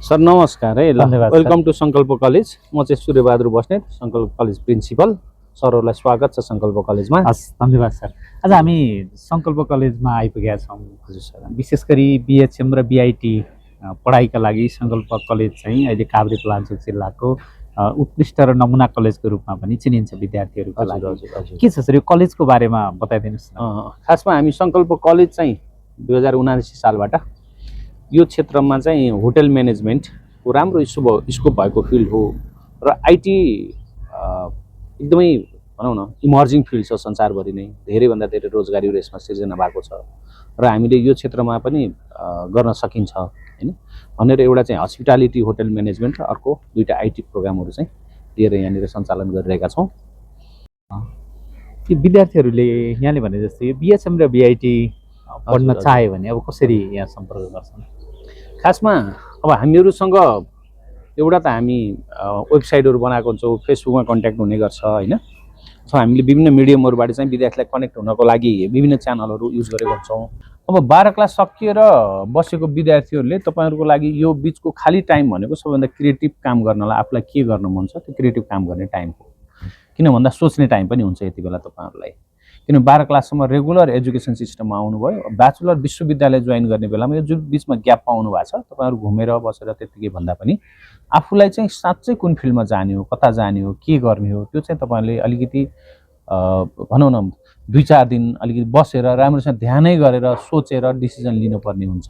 Sir नमस्कार है ल धन्यवाद सर। वेलकम टु सङ्कल्प कलेज। म चाहिँ सूर्यबहादुर बस्नेत, सङ्कल्प कलेज प्रिन्सिपल। सरहरूलाई स्वागत छ सङ्कल्प कलेजमा। हस्, धन्यवाद सर। आज हामी सङ्कल्प कलेजमा आइपुगेका छौँ। हजुर सर। विशेष गरी बिएचएम र बिआइटी पढाइका लागि सङ्कल्प कलेज चाहिँ अहिले काभ्रेपलाञ्चोक जिल्लाको उत्कृष्ट र नमुना कलेजको रूपमा पनि चिनिन्छ विद्यार्थीहरूका लागि। के छ सर यो कलेजको बारेमा बताइदिनुहोस् न। खासमा हामी सङ्कल्प कलेज चाहिँ 2079 सालबाट यो क्षेत्रमा चाहिँ होटल म्यानेजमेन्टको राम्रो स्कोप भएको फिल्ड हो र आइटी एकदमै भनौँ न इमर्जिङ फिल्ड छ। संसारभरि नै धेरैभन्दा धेरै रोजगारीहरू यसमा सिर्जना भएको छ र हामीले यो क्षेत्रमा पनि गर्न सकिन्छ हैन भनेर एउटा चाहिँ हस्पिटालिटी होटल म्यानेजमेन्ट र अर्को दुईटा आइटी प्रोग्रामहरू चाहिँ लिएर यहाँनिर सञ्चालन गरिरहेका छौँ। ती विद्यार्थीहरूले यहाँले भने जस्तै यो बिएचएम र बिआइटी पढ्न चाह्यो भने अब कसरी यहाँ सम्पर्क गर्छन्? खासमा अब हामीहरूसँग एउटा त हामी वेबसाइटहरू बनाएको हुन्छौँ, फेसबुकमा कन्ट्याक्ट हुने गर्छ हैन। अथवा हामीले विभिन्न मिडियमहरूबाट चाहिँ विद्यार्थीलाई कनेक्ट हुनको लागि विभिन्न च्यानलहरू युज गरेको हुन्छौँ। अब 12 क्लास सकिएर बसेको विद्यार्थीहरूले तपाईँहरूको लागि यो बिचको खाली टाइम भनेको सबैभन्दा क्रिएटिभ काम गर्नलाई आफूलाई के गर्न मन छ त्यो क्रिएटिभ काम गर्ने टाइम हो। किन भन्दा सोच्ने टाइम पनि हुन्छ यति बेला तपाईँहरूलाई। किन 12 क्लाससम्म रेगुलर एजुकेसन सिस्टममा आउनुभयो, ब्याचलर विश्वविद्यालय जोइन गर्ने बेलामा यो जुन बिचमा ग्याप पाउनु भएको छ तपाईँहरू घुमेर बसेर त्यतिकै भन्दा पनि आफूलाई चाहिँ साँच्चै कुन फिल्डमा जाने हो, कता जाने हो, के गर्ने हो त्यो चाहिँ तपाईँले अलिकति भनौँ न 2-4 दिन अलिकति बसेर राम्रोसँग ध्यानै गरेर सोचेर डिसिजन लिनुपर्ने हुन्छ।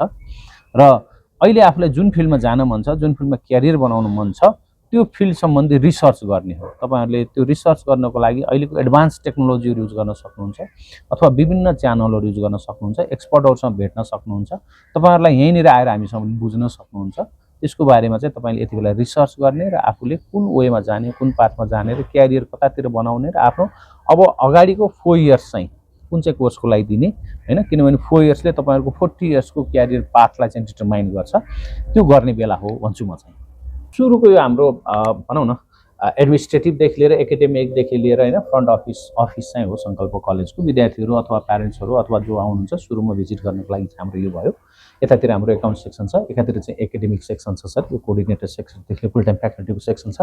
र अहिले आफूलाई जुन फिल्डमा जान मन छ, जुन फिल्डमा क्यारियर बनाउनु मन छ त्यो फिल्ड सम्बन्धी रिसर्च गर्ने हो। तपाईँहरूले त्यो रिसर्च गर्नको लागि अहिलेको एडभान्स टेक्नोलोजीहरू युज गर्न सक्नुहुन्छ अथवा विभिन्न च्यानलहरू युज गर्न सक्नुहुन्छ, एक्सपर्टहरूसँग भेट्न सक्नुहुन्छ। तपाईँहरूलाई यहीँनिर आएर हामीसँग बुझ्न सक्नुहुन्छ। त्यसको बारेमा चाहिँ तपाईँले यति बेला रिसर्च गर्ने र आफूले कुन वेमा जाने, कुन पाथमा जाने र क्यारियर कतातिर बनाउने र आफ्नो अब अगाडिको 4 इयर्स चाहिँ कुन चाहिँ कोर्सको लागि दिने हैन। किनभने 4 इयर्सले तपाईँहरूको 40 इयर्सको क्यारियर पाथलाई चाहिँ डिटरमाइन गर्छ। त्यो गर्ने बेला हो भन्छु म चाहिँ। सुरुको यो हाम्रो भनौँ न एडमिनिस्ट्रेटिभदेखि लिएर एकाडेमिकदेखि लिएर हैन फ्रन्ट अफिस चाहिँ हो सङ्कल्प कलेजको। विद्यार्थीहरू अथवा प्यारेन्ट्सहरू अथवा जो आउनुहुन्छ सुरुमा भिजिट गर्नको लागि हाम्रो यो भयो। यतातिर हाम्रो एकाउन्ट सेक्सन छ, एकातिर चाहिँ एकाडेमिक सेक्सन छ सर, यो कोअर्डिनेटर सेक्सनदेखि फुल टाइम फ्याकल्टीको सेक्सन छ।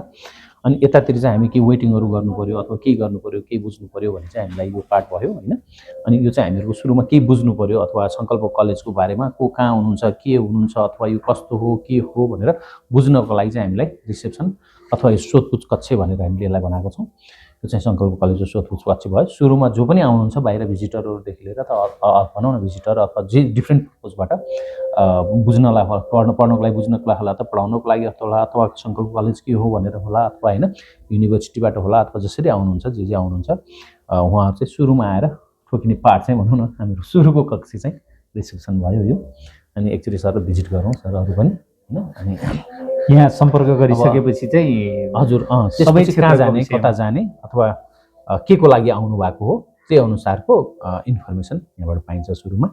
अनि यतातिर चाहिँ हामी के वेटिङहरू गर्नु पर्यो अथवा के गर्नु पर्यो, के बुझ्नु पर्यो भने चाहिँ हामीलाई यो पार्ट भयो हैन। अनि यो चाहिँ हामीहरूको सुरुमा के बुझ्नु पर्यो अथवा सङ्कल्प कलेजको बारेमा को कहाँ हुनुहुन्छ, के हुनुहुन्छ अथवा यो कस्तो हो, के हो भनेर बुझ्नको लागि चाहिँ हामीलाई रिसेप्सन अथवा यो सोधपुछ कक्ष भनेर हामीले यसलाई बनाएको छौँ। यो चाहिँ सङ्कल्प कलेजको सोधपुछ कक्ष भयो। सुरुमा जो पनि आउनुहुन्छ बाहिर भिजिटरहरूदेखि लिएर भनौँ न भिजिटर अथवा जे डिफ्रेन्ट पर्पजबाट बुझ्नलाई पढ्नको लागि बुझ्नको लागि होला, त पढाउनको लागि होला, अथवा सङ्कल्प कलेज के हो भनेर होला, अथवा होइन युनिभर्सिटीबाट होला, अथवा जसरी आउनुहुन्छ जे आउनुहुन्छ उहाँहरू चाहिँ सुरुमा आएर ठोकिने पार्ट चाहिँ भनौँ न हाम्रो सुरुको कक्ष चाहिँ रिसेप्सन भयो यो। अनि एकचोटि सर भिजिट गरौँ सरहरू पनि हैन। अनि यहाँ सम्पर्क गरिसकेपछि चाहिँ हजुर सबै कहाँ जाने, कता जाने अथवा के को लागि आउनु भएको हो त्यही अनुसारको इन्फर्मेसन यहाँबाट पाइन्छ सुरुमा।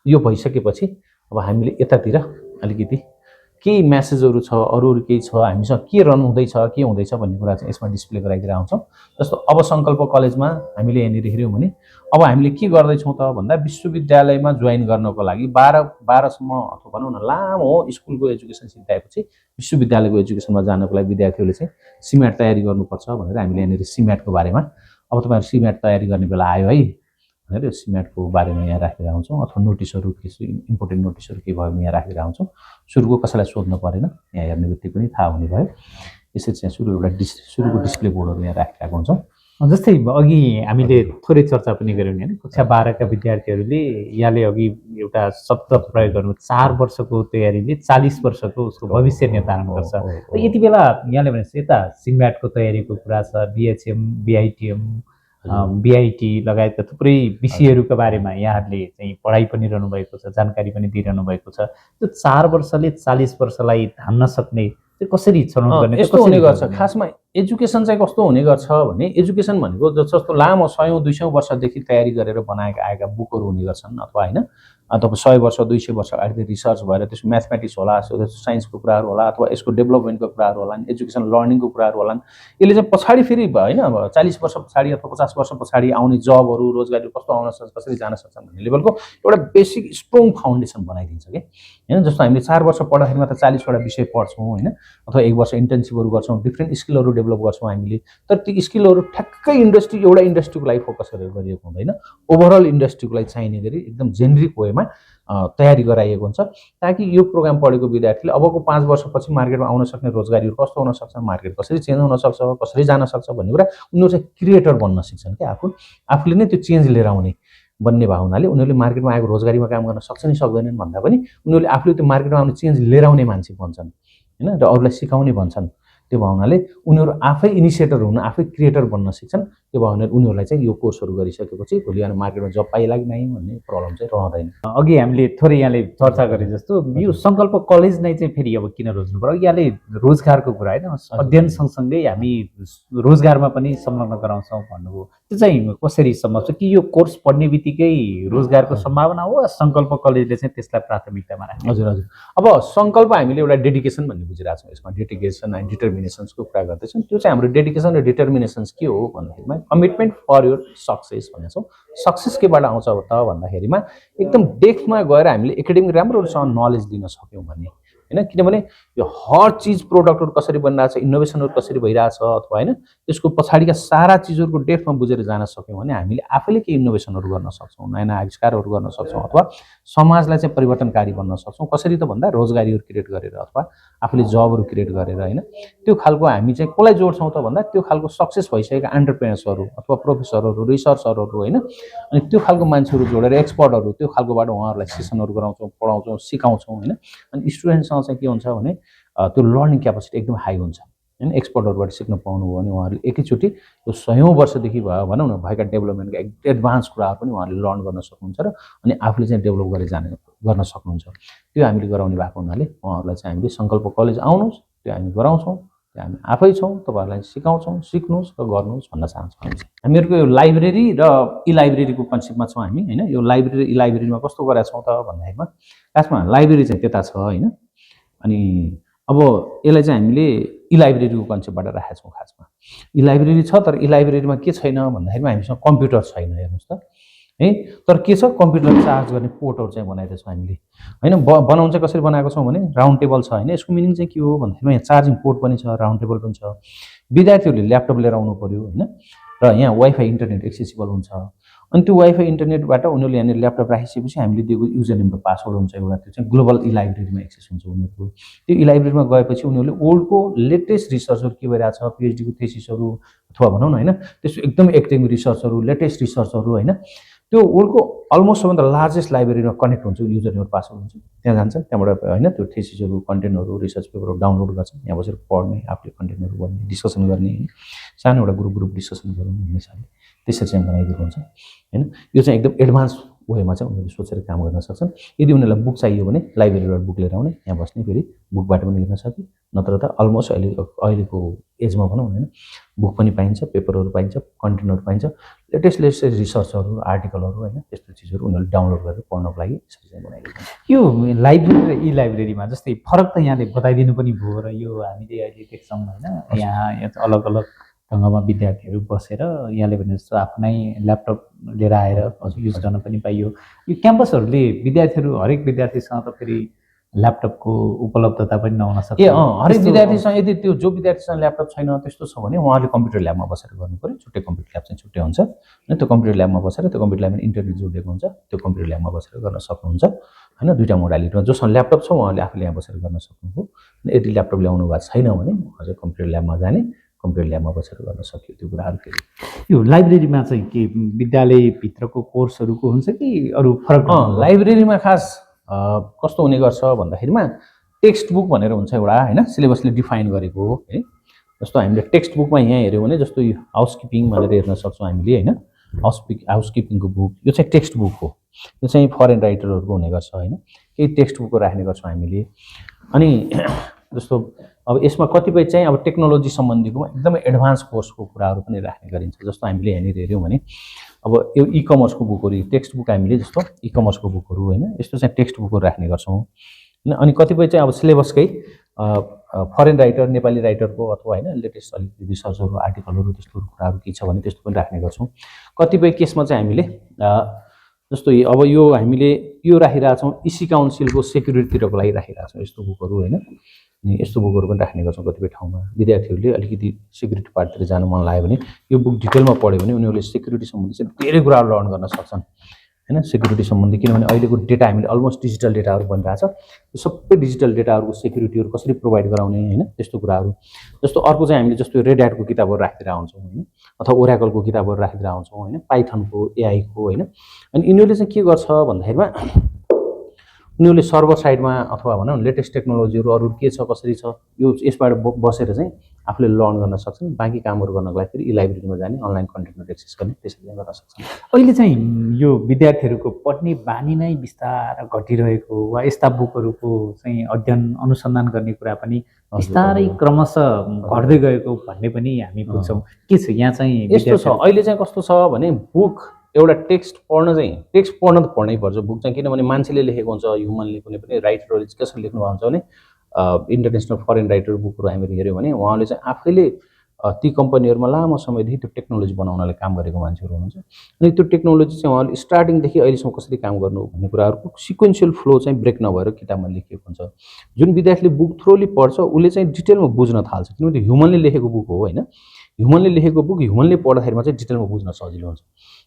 यो भइसकेपछि अब हामीले यतातिर अलिकति केही म्यासेजहरू छ, अरू केही छ, हामीसँग के रन हुँदैछ, के हुँदैछ भन्ने कुरा चाहिँ यसमा डिस्प्ले गराइदिएर आउँछौँ। जस्तो अब सङ्कल्प कलेजमा हामीले यहाँनिर हेऱ्यौँ भने अब हामीले के गर्दैछौँ त भन्दा विश्वविद्यालयमा जोइन गर्नको लागि 12सम्म अथवा भनौँ न लामो स्कुलको एजुकेसन सिद्धाएपछि विश्वविद्यालयको एजुकेसनमा जानको लागि विद्यार्थीहरूले चाहिँ सिम्याट तयारी गर्नुपर्छ भनेर हामीले यहाँनिर सिम्याटको बारेमा अब तपाईँहरू सिम्याट तयारी गर्ने बेला आयो है भनेर यो सिम्याटको बारेमा यहाँ राखेर आउँछौँ। अथवा नोटिसहरू के इम्पोर्टेन्ट नोटिसहरू के भयो भने यहाँ राखेर आउँछौँ। सुरुको कसैलाई सोध्नु परेन, यहाँ हेर्ने बित्तिकै पनि थाहा हुने भयो। यसरी चाहिँ सुरुको डिस्प्ले बोर्डहरू यहाँ राखिरहेको हुन्छौँ। जस्तै अघि हामीले थोरै चर्चा पनि गऱ्यौँ नि, कक्षा 12 का विद्यार्थीहरूले यहाँले अघि एउटा शब्द प्रयोग गर्नु 4 वर्षको तयारीले 40 वर्षको उसको भविष्य निर्धारण गर्छ। र यति बेला यहाँले भनेपछि यता सिम्याटको तयारीको कुरा छ, बिएचएम, बिआइटिएम, बिआइटी लगायतका थुप्रै विषयहरूका बारेमा यहाँहरूले चाहिँ पढाइ पनि रहनु भएको छ, जानकारी पनि दिइरहनु भएको छ। त्यो 4 वर्षले 40 वर्षलाई धान्न सक्ने त्यो कसरी छनौट गर्ने? यस्तो हुने गर्छ। खासमा एजुकेसन चाहिँ कस्तो हुने गर्छ भने एजुकेसन भनेको जस्तो लामो 100औं 200औं वर्षदेखि तयारी गरेर बनाएका आएका बुकहरू हुने गर्छन् अथवा होइन तपाईँ 100 वर्ष 200 वर्ष अगाडि रिसर्च भएर त्यसको म्याथमेटिक्स होला, साइन्सको कुराहरू होला, अथवा यसको डेभलपमेन्टको कुराहरू होला, एजुकेसन लर्निङको कुराहरू होला। यसले चाहिँ पछाडि फेरि होइन अब 40 वर्ष पछाडि अथवा 50 वर्ष पछाडि आउने जबहरू, रोजगारी कस्तो आउन सक्छ, कसरी जान सक्छन् भन्ने लेभलको एउटा बेसिक स्ट्रङ फाउन्डेसन बनाइदिन्छ कि होइन। जस्तो हामीले 4 वर्ष पढ्दाखेरिमा त 40 वटा विषय पढ्छौँ होइन, अथवा 1 वर्ष इन्टर्नसिपहरू गर्छौँ, डिफ्रेन्ट स्किलहरू डेभलप गर्छौँ हामीले। तर ती स्किलहरू ठ्याक्कै एउटा इन्डस्ट्रीको लागि फोकस गरेर गरिएको हुँदैन, ओभरअल इन्डस्ट्रीको लागि चाहिने गरी एकदम जेनरिक वेमा तयारी गराइएको हुन्छ, ताकि यो प्रोग्राम पढेको विद्यार्थीले अबको 5 वर्षपछि मार्केटमा आउन सक्ने रोजगारीहरू कस्तो हुन सक्छ, मार्केट कसरी चेन्ज हुन सक्छ, कसरी जान सक्छ भन्ने कुरा उनीहरू चाहिँ क्रिएटर बन्न सिक्छन् क्या। आफूले नै त्यो चेन्ज लिएर आउने भन्ने भयो हुनाले उनीहरूले मार्केटमा आएको रोजगारीमा काम गर्न सक्छन् कि सक्दैनन् भन्दा पनि उनीहरूले आफूले त्यो मार्केटमा आउने चेन्ज लिएर आउने मान्छे बन्छन् होइन, र अरूलाई सिकाउने भन्छन्। त्यो भयो हुनाले उनीहरू आफै इनिसिएटर हुन, आफै क्रिएटर बन्न सिक्छन्। त्यो भयो भने उनीहरूलाई चाहिँ यो कोर्सहरू गरिसकेपछि भोलि आएर मार्केटमा जब पाइला कि नै भन्ने प्रब्लम चाहिँ रहँदैन। अघि हामीले थोरै यहाँले चर्चा गरे जस्तो यो सङ्कल्प कलेज नै चाहिँ फेरि अब किन रोज्नु पर्यो, यहाँले रोजगारको कुरा होइन, अध्ययन सँगसँगै हामी रोजगारमा पनि संलग्न गराउँछौँ भन्नुभयो, त्यो चाहिँ कसरी सम्भव छ कि यो कोर्स पढ्ने बित्तिकै रोजगारको सम्भावना हो, सङ्कल्प कलेजले चाहिँ त्यसलाई प्राथमिकतामा राख्छ? हजुर हजुर, अब सङ्कल्प हामीले एउटा डेडिकेसन भन्ने बुझिरहेको छौँ, यसमा डेडिकेसन एन्ड डिटर्मिनेसन्सको कुरा गर्दैछौँ। त्यो चाहिँ हाम्रो डेडिकेसन र डिटर्मिनेसन्स के हो भन्दाखेरिमा कमिटमेन्ट फर योर सक्सेस भनेको छौँ। सक्सेस केबाट आउँछ त भन्दाखेरिमा एकदम डेप्थमा गएर हामीले एकाडेमिक राम्रोसँग नलेज दिन सक्यौँ भने होइन, किनभने यो हर चिज प्रोडक्टहरू कसरी बनिरहेछ, इनोभेसनहरू कसरी भइरहेछ, अथवा होइन त्यसको पछाडिका सारा चिजहरूको डेप्थमा बुझेर जान सक्यौँ भने हामीले आफैले केही इनोभेसनहरू गर्न सक्छौँ, नयाँ नयाँ आविष्कारहरू गर्न सक्छौँ, अथवा समाजलाई चाहिँ परिवर्तनकारी बन्न सक्छौँ। कसरी त भन्दा रोजगारीहरू क्रिएट गरेर अथवा आफूले जबहरू क्रिएट गरेर होइन। त्यो खालको हामी चाहिँ कसलाई जोड्छौँ त भन्दा त्यो खालको सक्सेस भइसकेका एन्टरप्रेनर्सहरू अथवा प्रोफेसरहरू, रिसर्चरहरू होइन, अनि त्यो खालको मान्छेहरू जोडेर एक्सपर्टहरू, त्यो खालकोबाट उहाँहरूलाई सेसनहरू गराउँछौँ, पढाउँछौँ, सिकाउँछौँ होइन। अनि स्टुडेन्टसँग चाहिँ के हुन्छ भने त्यो लर्निङ क्यापासिटी एकदम हाई हुन्छ होइन। एक्सपर्टहरूबाट सिक्न पाउनुभयो भने उहाँहरूले एकैचोटि त्यो 100औं वर्षदेखि भयो भनौँ न भएका डेभलपमेन्टका एडभान्स कुराहरू पनि उहाँहरूले लर्न गर्न सक्नुहुन्छ र अनि आफूले चाहिँ डेभलप गरेर गर्न सक्नुहुन्छ। त्यो हामीले गराउने भएको हुनाले उहाँहरूलाई चाहिँ हामीले सङ्कल्प कलेज आउनुहोस्, त्यो हामी गराउँछौँ, त्यो हामी आफै छौँ, तपाईँहरूलाई सिकाउँछौँ, सिक्नुहोस् र गर्नुहोस् भन्न चाहन्छौँ। हामीहरूको यो लाइब्रेरी र इ लाइब्रेरीको कन्सेप्टमा छौँ हामी होइन। यो लाइब्रेरी इ लाइब्रेरीमा कस्तो गरेका छौँ त भन्दाखेरिमा खासमा लाइब्रेरी चाहिँ त्यता छ होइन, अनि अब यसलाई चाहिँ हामीले इ लाइब्रेरीको कन्सेप्टबाट राखेका छौँ। खासमा इ लाइब्रेरी छ, तर इ लाइब्रेरीमा के छैन भन्दाखेरिमा हामीसँग कम्प्युटर छैन, हेर्नुहोस् त है। तर के छ, कम्प्युटर चार्ज गर्ने पोर्टहरू चाहिँ बनाइदिएको छौँ हामीले होइन। बनाउनु चाहिँ कसरी बनाएको छौँ भने राउन्ड टेबल छ होइन। यसको मिनिङ चाहिँ के हो भन्दाखेरिमा यहाँ चार्जिङ पोर्ट पनि छ, राउन्ड टेबल पनि छ। विद्यार्थीहरूले ल्यापटप लिएर आउनु पऱ्यो होइन, र यहाँ वाइफाई इन्टरनेट एक्सेसिबल हुन्छ। अनि त्यो वाइफाई इन्टरनेटबाट उनीहरूले यहाँनिर ल्यापटप राखिसकेपछि हामीले दिएको युजर नेम र पासवर्ड हुन्छ एउटा, त्यो चाहिँ ग्लोबल इ लाइब्रेरीमा एक्सेस हुन्छ उनीहरूको। त्यो इ लाइब्रेरीमा गएपछि उनीहरूले ओल्डको लेटेस्ट रिसर्चहरू के भइरहेछ, पिएचडीको थेसिसहरू अथवा भनौँ न होइन, त्यसको एकदम एकाडेमिक रिसर्चहरू, लेटेस्ट रिसर्चहरू होइन, त्यो ओल्डको अलमोस्ट सबभन्दा लार्जेस्ट लाइब्रेरीमा कनेक्ट हुन्छ, युजर नेम पासवर्ड हुन्छ, त्यहाँ जान्छन्, त्यहाँबाट होइन त्यो थेसिसहरू, कन्टेन्टहरू, रिसर्च पेपरहरू डाउनलोड गर्छन्, यहाँ बसेर पढ्ने, आफूले कन्टेन्टहरू गर्ने, डिस्कसन गर्ने होइन, सानो एउटा ग्रुप डिस्कसन गरौँ भन्ने हिसाबले त्यसरी चाहिँ बनाइदिएको हुन्छ होइन। यो चाहिँ एकदम एडभान्स वेमा चाहिँ उनीहरूले सोचेर काम गर्न सक्छन्। यदि उनीहरूलाई बुक चाहियो भने लाइब्रेरीबाट बुक लिएर आउने, यहाँ बस्ने, फेरि बुकबाट पनि लिन सक्ने, नत्र त अलमोस्ट अहिलेको एजमा भनौँ होइन बुक पनि पाइन्छ, पेपरहरू पाइन्छ, कन्टेन्टहरू पाइन्छ, लेटेस्ट रिसर्चहरू, आर्टिकलहरू होइन, त्यस्तो चिजहरू उनीहरूले डाउनलोड गरेर पढ्नको लागि यसरी चाहिँ बनाइदिएको हुन्छ। यो लाइब्रेरी र इ लाइब्रेरीमा जस्तै फरक त यहाँले बताइदिनु पनि भयो, र यो हामीले अहिले देख्छौँ होइन, यहाँ अलग अलग ढङ्गमा विद्यार्थीहरू बसेर यहाँले भने जस्तो आफ्नै ल्यापटप लिएर आएर युज गर्न पनि पाइयो। यो क्याम्पसहरूले विद्यार्थीहरू, हरेक विद्यार्थीसँग त फेरि ल्यापटपको उपलब्धता पनि नहुन सक्छ। हरेक विद्यार्थीसँग यदि त्यो जो विद्यार्थीसँग ल्यापटप छैन त्यस्तो छ भने उहाँले कम्प्युटर ल्याबमा बसेर गर्नु पऱ्यो। छुट्टै कम्प्युटर ल्याब चाहिँ छुट्टै हुन्छ होइन। त्यो कम्प्युटर ल्याबमा बसेर, त्यो कम्प्युटर ल्याबमा इन्टरनेट जोडिएको हुन्छ, त्यो कम्प्युटर ल्याबमा बसेर गर्न सक्नुहुन्छ होइन। दुईवटा मोडालिटीमा जोसँग ल्यापटप छ उहाँले आफूले यहाँ बसेर गर्न सक्नुभयो। यदि ल्यापटप ल्याउनु भएको छैन भने उहाँ चाहिँ कम्प्युटर ल्याबमा जाने, कम्प्युटर ल्याबमा बसेर गर्न सकियो त्यो कुराहरू। फेरि यो लाइब्रेरीमा चाहिँ के विद्यालयभित्रको कोर्सहरूको हुन्छ कि अरू फरक? लाइब्रेरीमा खास कस्तो हुने गर्छ भन्दाखेरिमा टेक्स्ट बुक भनेर हुन्छ एउटा होइन, सिलेबसले डिफाइन गरेको है। जस्तो हामीले टेक्स्ट बुकमा यहाँ हेऱ्यौँ भने जस्तो यो हाउसकिपिङ भनेर हेर्न सक्छौँ हामीले होइन। हाउसकिपिङको बुक यो चाहिँ टेक्स्ट बुक हो, यो चाहिँ फरेन राइटरहरूको हुने गर्छ होइन। केही टेक्स्ट बुकको राख्ने गर्छौँ हामीले। अनि जस्तो अब यसमा कतिपय चाहिँ अब टेक्नोलोजी सम्बन्धीको एकदमै एडभान्स कोर्सको कुराहरू पनि राख्ने गरिन्छ। जस्तो हामीले यहाँनिर हेऱ्यौँ भने अब यो ई-कमर्सको बुकहरू टेक्स्ट बुक हामीले जस्तो ई-कमर्सको बुकहरू होइन यस्तो चाहिँ टेक्स्ट बुकहरू राख्ने गर्छौँ होइन। अनि कतिपय चाहिँ अब सिलेबसकै फरेन राइटर नेपाली राइटरको अथवा होइन लेटेस्ट अलिकति रिसर्चहरू आर्टिकलहरू त्यस्तो कुराहरू के छ भने त्यस्तो पनि राख्ने गर्छौँ। कतिपय केसमा चाहिँ हामीले जस्तो अब यो हामीले यो राखिरहेछौँ इसी काउन्सिलको सेक्युरिटीतिरको लागि राखिरहेछौँ यस्तो बुकहरू होइन। अनि यस्तो बुकहरू पनि राख्ने गर्छौँ कतिपय ठाउँमा। विद्यार्थीहरूले अलिकति सेक्युरिटी पार्टतिर जानु मन लाग्यो भने यो बुक डिटेलमा पढ्यो भने उनीहरूले सेक्युरिटी सम्बन्धी चाहिँ धेरै कुराहरू लर्न गर्न सक्छन् होइन। सेक्युरिटी सम्बन्धी किनभने अहिलेको डेटा हामीले अलमोस्ट डिजिटल डेटाहरू बनिरहेछ, यो सबै डिजिटल डेटाहरूको सेक्युरिटीहरू कसरी प्रोभाइड गराउने होइन त्यस्तो कुराहरू। जस्तो अर्को चाहिँ हामीले जस्तो रेड ह्याटको किताबहरू राखिदिएर आउँछौँ होइन, अथवा ओराकलको किताबहरू राखिदिएर आउँछौँ होइन, पाइथनको एआईको होइन। अनि यिनीहरूले चाहिँ के गर्छ भन्दाखेरिमा उनीहरूले सर्भर साइडमा अथवा भनौँ लेटेस्ट टेक्नोलोजीहरू अरू के छ कसरी छ यो यसबाट बसेर चाहिँ आफूले लर्न गर्न सक्छन्। बाँकी कामहरू गर्नको लागि फेरि लाइब्रेरीमा जाने अनलाइन कन्टेन्टहरू एक्सेस गर्ने त्यसरी गर्न सक्छन्। अहिले चाहिँ यो विद्यार्थीहरूको पढ्ने बानी नै बिस्तारै घटिरहेको वा यस्ता बुकहरूको चाहिँ अध्ययन अनुसन्धान गर्ने कुरा पनि बिस्तारै क्रमशः घट्दै गएको भन्ने पनि हामी बुझ्छौँ। के छ यहाँ चाहिँ यस्तो छ अहिले चाहिँ कस्तो छ भने बुक एउटा टेक्स्ट पढ्न त पढ्नै पर्छ बुक चाहिँ, किनभने मान्छेले लेखेको हुन्छ ह्युमनले कुनै पनि राइटरले कसरी लेख्नु भएको हुन्छ भने इन्टरनेसनल फरेन राइटर बुकहरू हामीले हेऱ्यौँ भने उहाँले चाहिँ आफैले ती कम्पनीहरूमा लामो समयदेखि त्यो टेक्नोलोजी बनाउनलाई काम गरेको मान्छेहरू हुनुहुन्छ। अनि त्यो टेक्नोलोजी चाहिँ उहाँले स्टार्टिङदेखि अहिलेसम्म कसरी काम गर्नु भन्ने कुराहरूको सिक्वेन्सियल फ्लो चाहिँ ब्रेक नभएर किताबमा लेखिएको हुन्छ। जुन विद्यार्थीले बुक थ्रोली पढ्छ उसले चाहिँ डिटेलमा बुझ्न थाल्छ, किनभने ह्युमनले लेखेको बुक हो होइन। ह्युमनले लेखेको बुक ह्युमनले पढ्दाखेरिमा चाहिँ डिटेलमा बुझ्न सजिलो हुन्छ।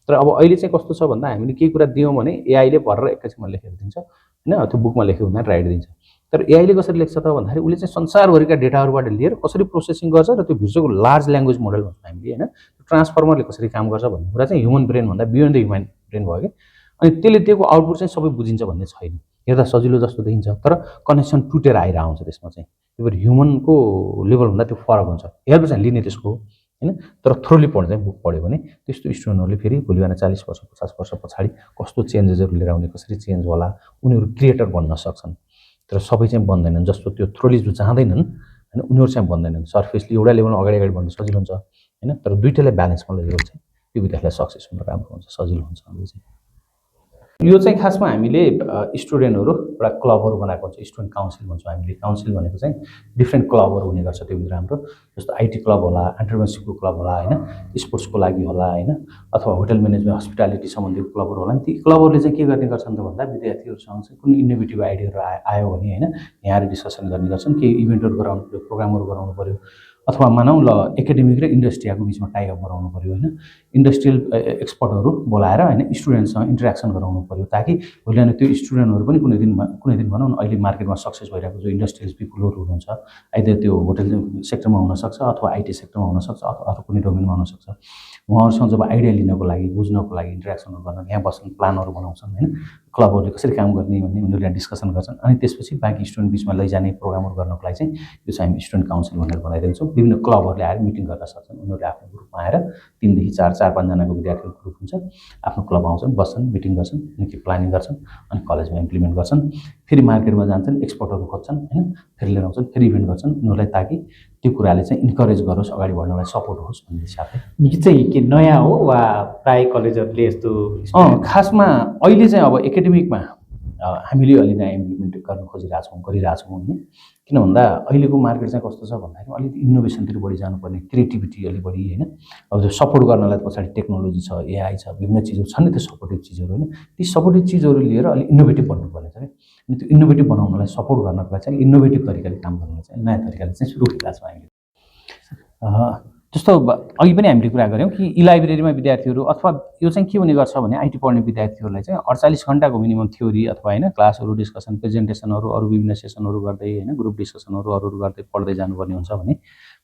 तर अब अहिले चाहिँ कस्तो छ भन्दा हामीले केही कुरा दियौँ भने एआईले भरेर एकैछिनमा लेखेर दिन्छ होइन, त्यो बुकमा लेखेको हुँदा राइट दिन्छ। तर एआईले कसरी लेख्छ त भन्दाखेरि उसले चाहिँ संसारभरिका डेटाहरूबाट लिएर कसरी प्रोसेसिङ गर्छ र त्यो भिजुअलको लार्ज ल्याङ्ग्वेज मोडल भन्छ हामीले होइन, त्यो ट्रान्सफर्मरले कसरी काम गर्छ भन्ने कुरा चाहिँ ह्युमन ब्रेनभन्दा बियोन्ड द ह्युमन ब्रेन भयो कि। अनि त्यसले दिएको आउटपुट चाहिँ सबै बुझिन्छ भन्ने छैन, हेर्दा सजिलो जस्तो देखिन्छ तर कनेक्सन टुटेर आएर आउँछ त्यसमा चाहिँ। त्यो भएर ह्युमनको लेभलभन्दा त्यो फरक हुन्छ। हेल्प चाहिँ लिने त्यसको होइन, तर थ्रोली पढ्छ चाहिँ बुक पढ्यो भने त्यस्तो स्टुडेन्टहरूले फेरि भोलि बिहान 40 वर्ष 50 वर्ष पछाडि कस्तो चेन्जेसहरू लिएर आउने, कसरी चेन्ज होला, उनीहरू क्रिएटर बन्न सक्छन्। तर सबै चाहिँ बन्दैनन्, जस्तो त्यो थ्रोली जो जाँदैनन् होइन उनीहरू चाहिँ बन्दैनन्। सर्फेसली एउटा लेभलमा अगाडि बढ्न सजिलो हुन्छ होइन, तर दुइटैलाई ब्यालेन्समा लगेको चाहिँ त्यो विद्यार्थीलाई सक्सेस हुन राम्रो हुन्छ, सजिलो हुन्छ। अहिले चाहिँ यो चाहिँ खासमा हामीले स्टुडेन्टहरू एउटा क्लबहरू बनाएको हुन्छ, स्टुडेन्ट काउन्सिल भन्छौँ हामीले। काउन्सिल भनेको चाहिँ डिफ्रेन्ट क्लबहरू हुने गर्छ त्योभित्र हाम्रो, जस्तो आइटी क्लब होला, एन्टरप्रेन्योरसिपको क्लब होला होइन, स्पोर्ट्सको लागि होला होइन, अथवा होटल म्यानेजमेन्ट हस्पिटालिटी सम्बन्धी क्लबहरू होला नि। ती क्लबहरूले चाहिँ के गर्ने गर्छन् त भन्दा विद्यार्थीहरूसँग चाहिँ कुनै इनोभेटिभ आइडियाहरू आयो भने होइन यहाँ डिस्कसन गर्ने गर्छन्। केही इभेन्टहरू गराउनु पऱ्यो, प्रोग्रामहरू गराउनु पऱ्यो, अथवा मानौँ ल एकाडेमिक र इन्डस्ट्रीको बिचमा टाइअप गराउनु पऱ्यो होइन, इन्डस्ट्रियल एक्सपर्टहरू बोलाएर होइन स्टुडेन्टसँग इन्टरेक्सन गराउनु पऱ्यो, ताकि भोलि बिहान त्यो स्टुडेन्टहरू पनि कुनै दिन भनौँ न अहिले मार्केटमा सक्सेस भइरहेको जो इन्डस्ट्रियल पिपुलहरू हुनुहुन्छ, आइदर त्यो होटल सेक्टरमा हुनसक्छ अथवा आइटी सेक्टरमा हुनसक्छ अथवा अरू कुनै डोमेनमा हुनसक्छ। उहाँहरूसँग जब आइडिया लिनको लागि, बुझ्नको लागि, इन्टरेक्सनहरू गर्न यहाँ बस्छन्, प्लानहरू बनाउँछन् होइन, क्लबहरूले कसरी काम गर्ने भन्ने उनीहरूले डिस्कसन गर्छन्। अनि त्यसपछि बाँकी स्टुडेन्ट बिचमा लैजाने प्रोग्रामहरू गर्नको लागि चाहिँ यो चाहिँ हामी स्टुडेन्ट काउन्सिल भनेर बनाइदिन्छौँ। विभिन्न क्लबहरूले आएर मिटिङ गर्न सक्छन्, उनीहरूले आफ्नो ग्रुपमा आएर 3 देखि 4-5जनाको विद्यार्थीहरूको ग्रुप हुन्छ, आफ्नो क्लब आउँछन्, बस्छन्, मिटिङ गर्छन्, अनि के प्लानिङ गर्छन्, अनि कलेजमा इम्प्लिमेन्ट गर्छन्। फेरि मार्केटमा जान्छन्, एक्सपर्टहरू खोज्छन् होइन, फेरि लिएर आउँछन्, फेरि इभेन्ट गर्छन् उनीहरूलाई, ताकि त्यो कुराले चाहिँ इन्करेज गरोस्, अगाडि बढ्नलाई सपोर्ट होस् भन्ने हिसाबले। यो चाहिँ के नयाँ हो वा प्राय कलेजहरूले यस्तो? खासमा अहिले चाहिँ अब एकाडेमिकमा हामीले अलि नयाँ इम्प्लिमेन्ट गर्न गरिरहेछौँ होइन। किन भन्दा अहिलेको मार्केट चाहिँ कस्तो छ भन्दाखेरि अलिकति इनोभेसनतिर बढी जानुपर्ने, क्रिएटिभिटी अलिक बढी होइन। अब त्यो सपोर्ट गर्नलाई पछाडि टेक्नोलोजी छ, एआई छ, विभिन्न चिजहरू छन् नि त्यो सपोर्टिभ चिजहरू होइन। ती सपोर्टिभ चिजहरू लिएर अलिक इनोभेटिभ बन्नुपर्ने छ कि। अनि त्यो इनोभेटिभ बनाउनलाई सपोर्ट गर्नको लागि चाहिँ इनोभेटिभ तरिकाले काम गर्नलाई चाहिँ नयाँ तरिकाले चाहिँ सुरु गरिरहेको छौँ हामीले। जस्तो अघि पनि हामीले कुरा गऱ्यौँ कि ई लाइब्रेरीमा विद्यार्थीहरू अथवा यो चाहिँ के हुने गर्छ भने आइटी पढ्ने विद्यार्थीहरूलाई चाहिँ 48 घन्टाको मिनिमम थ्योरी अथवा होइन क्लासहरू, डिस्कसन, प्रेजेन्टेसनहरू, अरू विभिन्न सेसनहरू गर्दै होइन, ग्रुप डिस्कसनहरू अरू गर्दै पढ्दै जानुपर्ने हुन्छ भने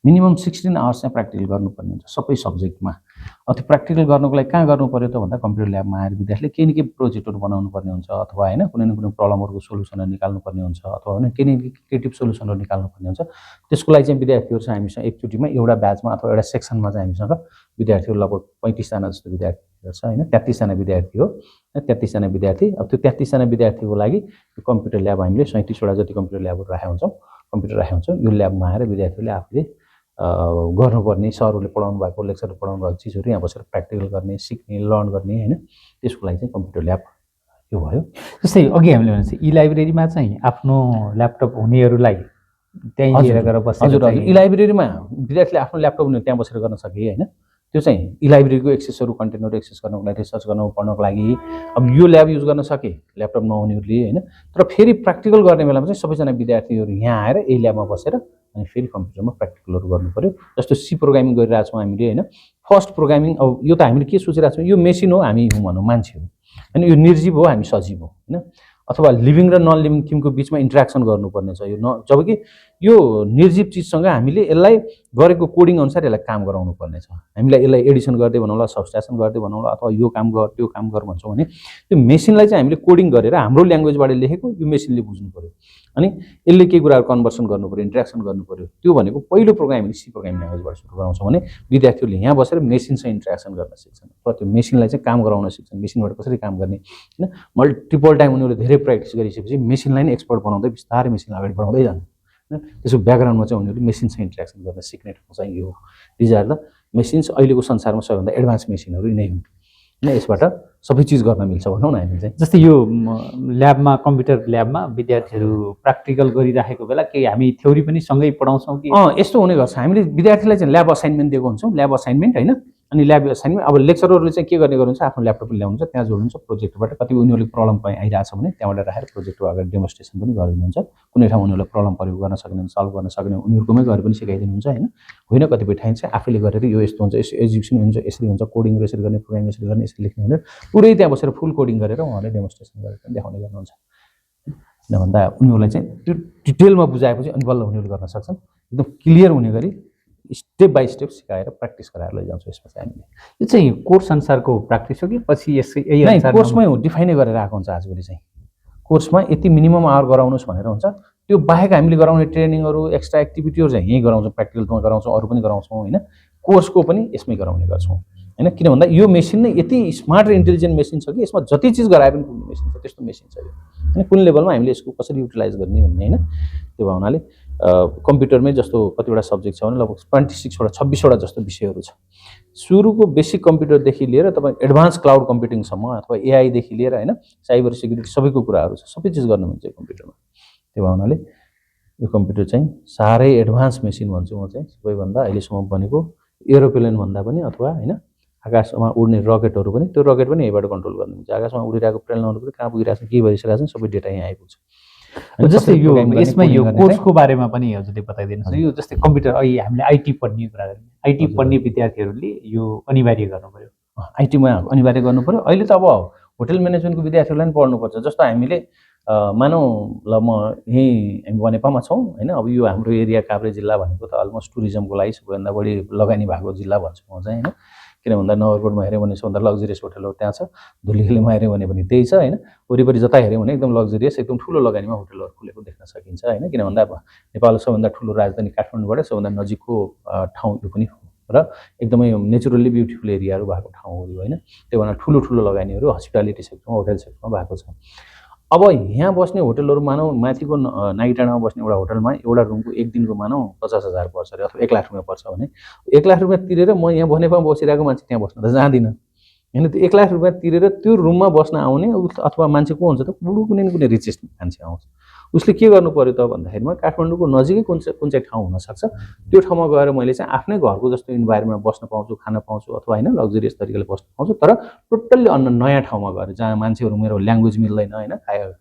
मिनिमम 16 आवर्स चाहिँ प्र्याक्टिकल गर्नुपर्ने हुन्छ सबै सब्जेक्टमा। अब त्यो प्र्याक्टिकल गर्नुको लागि कहाँ गर्नु पऱ्यो त भन्दा कम्प्युटर ल्याबमा आएर विद्यार्थीले केही न केही प्रोजेक्टहरू बनाउनु पर्ने हुन्छ, अथवा होइन कुनै न कुनै प्रब्लमहरूको सोल्युसनहरू निकाल्नुपर्ने हुन्छ, अथवा होइन केही न केही क्रिएटिभ सोल्युसनहरू निकाल्नुपर्ने हुन्छ। त्यसको लागि चाहिँ विद्यार्थीहरू चाहिँ हामीसँग एकचोटिमा एउटा ब्याचमा अथवा एउटा सेक्सनमा चाहिँ हामीसँग विद्यार्थीहरू लगभग 35जना जस्तो विद्यार्थीहरू छ होइन, 33जना विद्यार्थी हो, 33जना विद्यार्थी। अब त्यो 33जना विद्यार्थीको लागि यो कम्प्युटर ल्याब हामीले 37वटा जति कम्प्युटर ल्याबहरू राखेका हुन्छौँ, कम्प्युटर राखेका हुन्छौँ। यो ल्याबमा आएर विद्यार्थीहरूले आफूले गर्नुपर्ने सरहरूले पढाउनु भएको लेक्चरले पढाउनु भएको चिजहरू यहाँ बसेर प्र्याक्टिकल गर्ने सिक्ने लर्न गर्ने होइन त्यसको लागि चाहिँ कम्प्युटर ल्याब यो भयो। जस्तै अघि हामीले भनेपछि ई लाइब्रेरीमा चाहिँ आफ्नो ल्यापटप हुनेहरूलाई त्यहीँ लिएर गएर बसेर हजुर हजुर ई लाइब्रेरीमा विद्यार्थीले आफ्नो ल्यापटप हुने त्यहाँ बसेर गर्न सके होइन त्यो चाहिँ ई लाइब्रेरीको एक्सेसहरू कन्टेन्टहरू एक्सेस गर्नको लागि रिसर्च गर्न पढ्नको लागि अब यो ल्याब युज गर्न सके ल्यापटप नहुनेहरूले होइन तर फेरि प्र्याक्टिकल गर्ने बेलामा चाहिँ सबैजना विद्यार्थीहरू यहाँ आएर यही ल्याबमा बसेर अनि फेरि कम्प्युटरमा प्र्याक्टिकलहरू गर्नु पऱ्यो। जस्तो सी प्रोग्रामिङ गरिरहेको छौँ हामीले होइन फर्स्ट प्रोग्रामिङ अब यो त हामीले के सोचिरहेको छौँ यो मेसिन हो हामी हुँ भनौँ मान्छे हो होइन यो निर्जीव हो हामी सजीव हो होइन अथवा लिभिङ र नन लिभिङ थिमको बिचमा इन्ट्रेक्सन गर्नुपर्ने छ यो जबकि यो निर्जीव चिजसँग हामीले यसलाई गरेको कोडिङ अनुसार यसलाई काम गराउनु पर्ने छ। हामीलाई यसलाई एडिसन गर्दै भनौँला सबस्ट्राक्सन गर्दै भनौँला अथवा यो काम गर त्यो काम गर भन्छौँ भने त्यो मेसिनलाई चाहिँ हामीले कोडिङ गरेर हाम्रो ल्याङ्ग्वेजबाट लेखेको यो मेसिनले बुझ्नु पऱ्यो अनि यसले केही कुराहरू कन्भर्सन गर्नु पऱ्यो इन्ट्रेक्सन गर्नु पऱ्यो त्यो भनेको पहिलो प्रोग्राम हामीले सी प्रोग्रामिङ ल्याङ्ग्वेजबाट सुरु गराउँछौँ भने विद्यार्थीहरूले यहाँ बसेर मेसिनसँग इन्ट्रेक्सन गर्न सिक्छन् अथवा त्यो मेसिनलाई चाहिँ काम गराउन सिक्छन् मेसिनबाट कसरी काम गर्ने होइन मल्टिपल टाइम उनीहरूले धेरै प्र्याक्टिस गरिसकेपछि मेसिनलाई नै एक्सपर्ट बनाउँदै बिस्तारै मेसिन अगाडि बढाउँदै जान्छ होइन त्यसको ब्याकग्राउन्डमा चाहिँ उनीहरूले मेसिनसँग इन्ट्रेक्सन गर्न सिक्ने ठाउँ चाहिँ यो दिज आर द मेसिन्स अहिलेको संसारमा सबैभन्दा एडभान्स मेसिनहरू यिनै हुन् होइन यसबाट सबै चिज गर्न मिल्छ भनौँ न हामी चाहिँ। जस्तै यो ल्याबमा कम्प्युटर ल्याबमा विद्यार्थीहरू प्र्याक्टिकल गरिराखेको बेला केही हामी थ्योरी पनि सँगै पढाउँछौँ कि यस्तो हुने गर्छ हामीले विद्यार्थीलाई चाहिँ ल्याब असाइनमेन्ट दिएको हुन्छौँ ल्याब असाइनमेन्ट होइन अनि ल्याब असाइनमेन्ट अब लेक्चररहरूले चाहिँ के गर्ने गर्नुहुन्छ आफ्नो ल्यापटप ल्याउनुहुन्छ त्यहाँ जोड्नुहुन्छ प्रोजेक्टरबाट कति उनीहरूले प्रब्लम आइरहेको छ भने त्यहाँबाट राखेर प्रोजेक्टको अगाडि डेमोन्स्ट्रेसन पनि गरिदिनुहुन्छ कुनै ठाउँ उनीहरूलाई प्रब्लम परेको गर्न सक्ने सल्भ गर्न सक्ने उनीहरूकोमै गएर पनि सिकाइदिनुहुन्छ होइन कतिपय ठाउँ चाहिँ आफैले गरेर यो यस्तो हुन्छ यसो एजुकेसन हुन्छ यसरी हुन्छ कोडिङ यसरी गर्ने प्रोग्रामिङ यसरी गर्ने यसरी लेख्ने भनेर पुरै त्यहाँ बसेर फुल कोडिङ गरेर उहाँले डेमोन्स्ट्रेसन गरेर पनि देखाउने गर्नुहुन्छ। किन भन्दा उनीहरूलाई चाहिँ त्यो डिटेलमा बुझाएपछि अनि बल्ल उनीहरूले गर्न सक्छन् एकदम क्लियर हुने गरी स्टेप बाई स्टेप सिकाएर प्र्याक्टिस गराएर लैजान्छौँ। यसमा चाहिँ हामीले यो चाहिँ कोर्स अनुसारको प्र्याक्टिस हो कि पछि यही कोर्समै डिफाइनै गरेर आएको हुन्छ आजभोलि चाहिँ कोर्समा यति मिनिमम आवर गराउनुहोस् भनेर हुन्छ त्यो बाहेक हामीले गराउने ट्रेनिङहरू एक्स्ट्रा एक्टिभिटीहरू चाहिँ यहीँ गराउँछौँ प्र्याक्टिकलमा गराउँछौँ अरू पनि गराउँछौँ होइन कोर्सको पनि यसमै गराउने गर्छौँ होइन किन भन्दा यो मेसिन नै यति स्मार्ट र इन्टेलिजेन्ट मेसिन छ कि यसमा जति चिज गराए पनि पुग्ने मेसिन छ त्यस्तो मेसिन छ यो होइन कुन लेभलमा हामीले यसको कसरी युटिलाइज गर्ने भन्ने होइन त्यो भावनाले कम्प्युटरमै जस्तो कतिवटा सब्जेक्ट छ भने लगभग 26वटा जस्तो विषयहरू छ सुरुको बेसिक कम्प्युटरदेखि लिएर तपाईँ एडभान्स क्लाउड कम्प्युटिङसम्म अथवा एआईदेखि लिएर होइन साइबर सिक्युरिटी सबैको कुराहरू छ सबै चिज गर्न मिल्छ कम्प्युटरमा। त्यो भावनाले यो कम्प्युटर चाहिँ साह्रै एडभान्स मेसिन भन्छु म चाहिँ सबैभन्दा अहिलेसम्म बनेको एरोप्लेन भन्दा पनि अथवा होइन आकाशमा उड्ने रकेटहरू पनि त्यो रकेट पनि यहीँबाट कन्ट्रोल गर्नु हुन्छ आकाशमा उडिरहेको प्लेन लगाउनु पनि कहाँ पुगिरहेको छ के भइसकेको छ सबै डेटा यहाँ आइपुग्छ। जस्तै यो यसमा यो कोर्सको बारेमा पनि हजुरले बताइदिनुहोस् न यो जस्तै कम्प्युटर अहिले हामीले आइटी पढ्ने कुरा गर्ने आइटी पढ्ने विद्यार्थीहरूले यो अनिवार्य गर्नु पर्यो आइटीमा अनिवार्य गर्नु पर्यो। अहिले त अब होटल म्यानेजमेन्टको विद्यार्थीहरूलाई पनि पढ्नुपर्छ जस्तो हामीले मानौँ ल म यहीँ हामी बनेपामा छौँ होइन अब यो हाम्रो एरिया काभ्रे जिल्ला भनेको त अलमोस्ट टुरिज्मको लागि सबैभन्दा बढी लगानी भएको जिल्ला भन्छु म चाहिँ होइन किन भन्दा नगरकोटमा हेऱ्यो भने सबभन्दा लग्जरियस होटलहरू त्यहाँ छ धुलीखेलमा हेऱ्यो भने पनि त्यही छ होइन वरिपरि जता हेऱ्यो भने एकदम लग्जरियस एकदम ठुलो लगानीमा होटलहरू खुलेको देख्न सकिन्छ होइन किन भन्दा अब नेपालको सबभन्दा ठुलो राजधानी काठमाडौँबाट सबभन्दा नजिकको ठाउँ यो पनि हो र एकदमै नेचुरल्ली ब्युटिफुल एरियाहरू भएको ठाउँ हो यो होइन त्यो भएर ठुलो लगानीहरू हस्पिटालिटी सेक्टरमा होटल सेक्टरमा भएको छ। अब यहाँ बस्ने होटलहरू मानौँ माथिको नाइटाडामा बस्ने एउटा होटलमा एउटा रुमको एक दिनको मानौँ 50,000 पर्छ अरे अथवा 1 लाख रुपियाँ पर्छ भने 1 लाख रुपियाँ तिरेर म यहाँ बनेपामा बसिरहेको मान्छे त्यहाँ बस्न त जाँदिनँ होइन त्यो 1 लाख रुपियाँ तिरेर त्यो रुममा बस्न आउने अथवा मान्छे को हुन्छ त कुनै न कुनै रिचेस्ट मान्छे आउँछ उसले के गर्नु पर्यो त भन्दाखेरिमा काठमाडौँको नजिकै कुन चाहिँ ठाउँ हुनसक्छ त्यो ठाउँमा गएर मैले चाहिँ आफ्नै घरको जस्तो इन्भाइरोमेन्टमा बस्न पाउँछु खान पाउँछु अथवा होइन लग्जरियस तरिकाले बस्न पाउँछु तर टोटल्ली नयाँ ठाउँमा गएर जहाँ मान्छेहरू मेरो ल्याङ्ग्वेज मिल्दैन होइन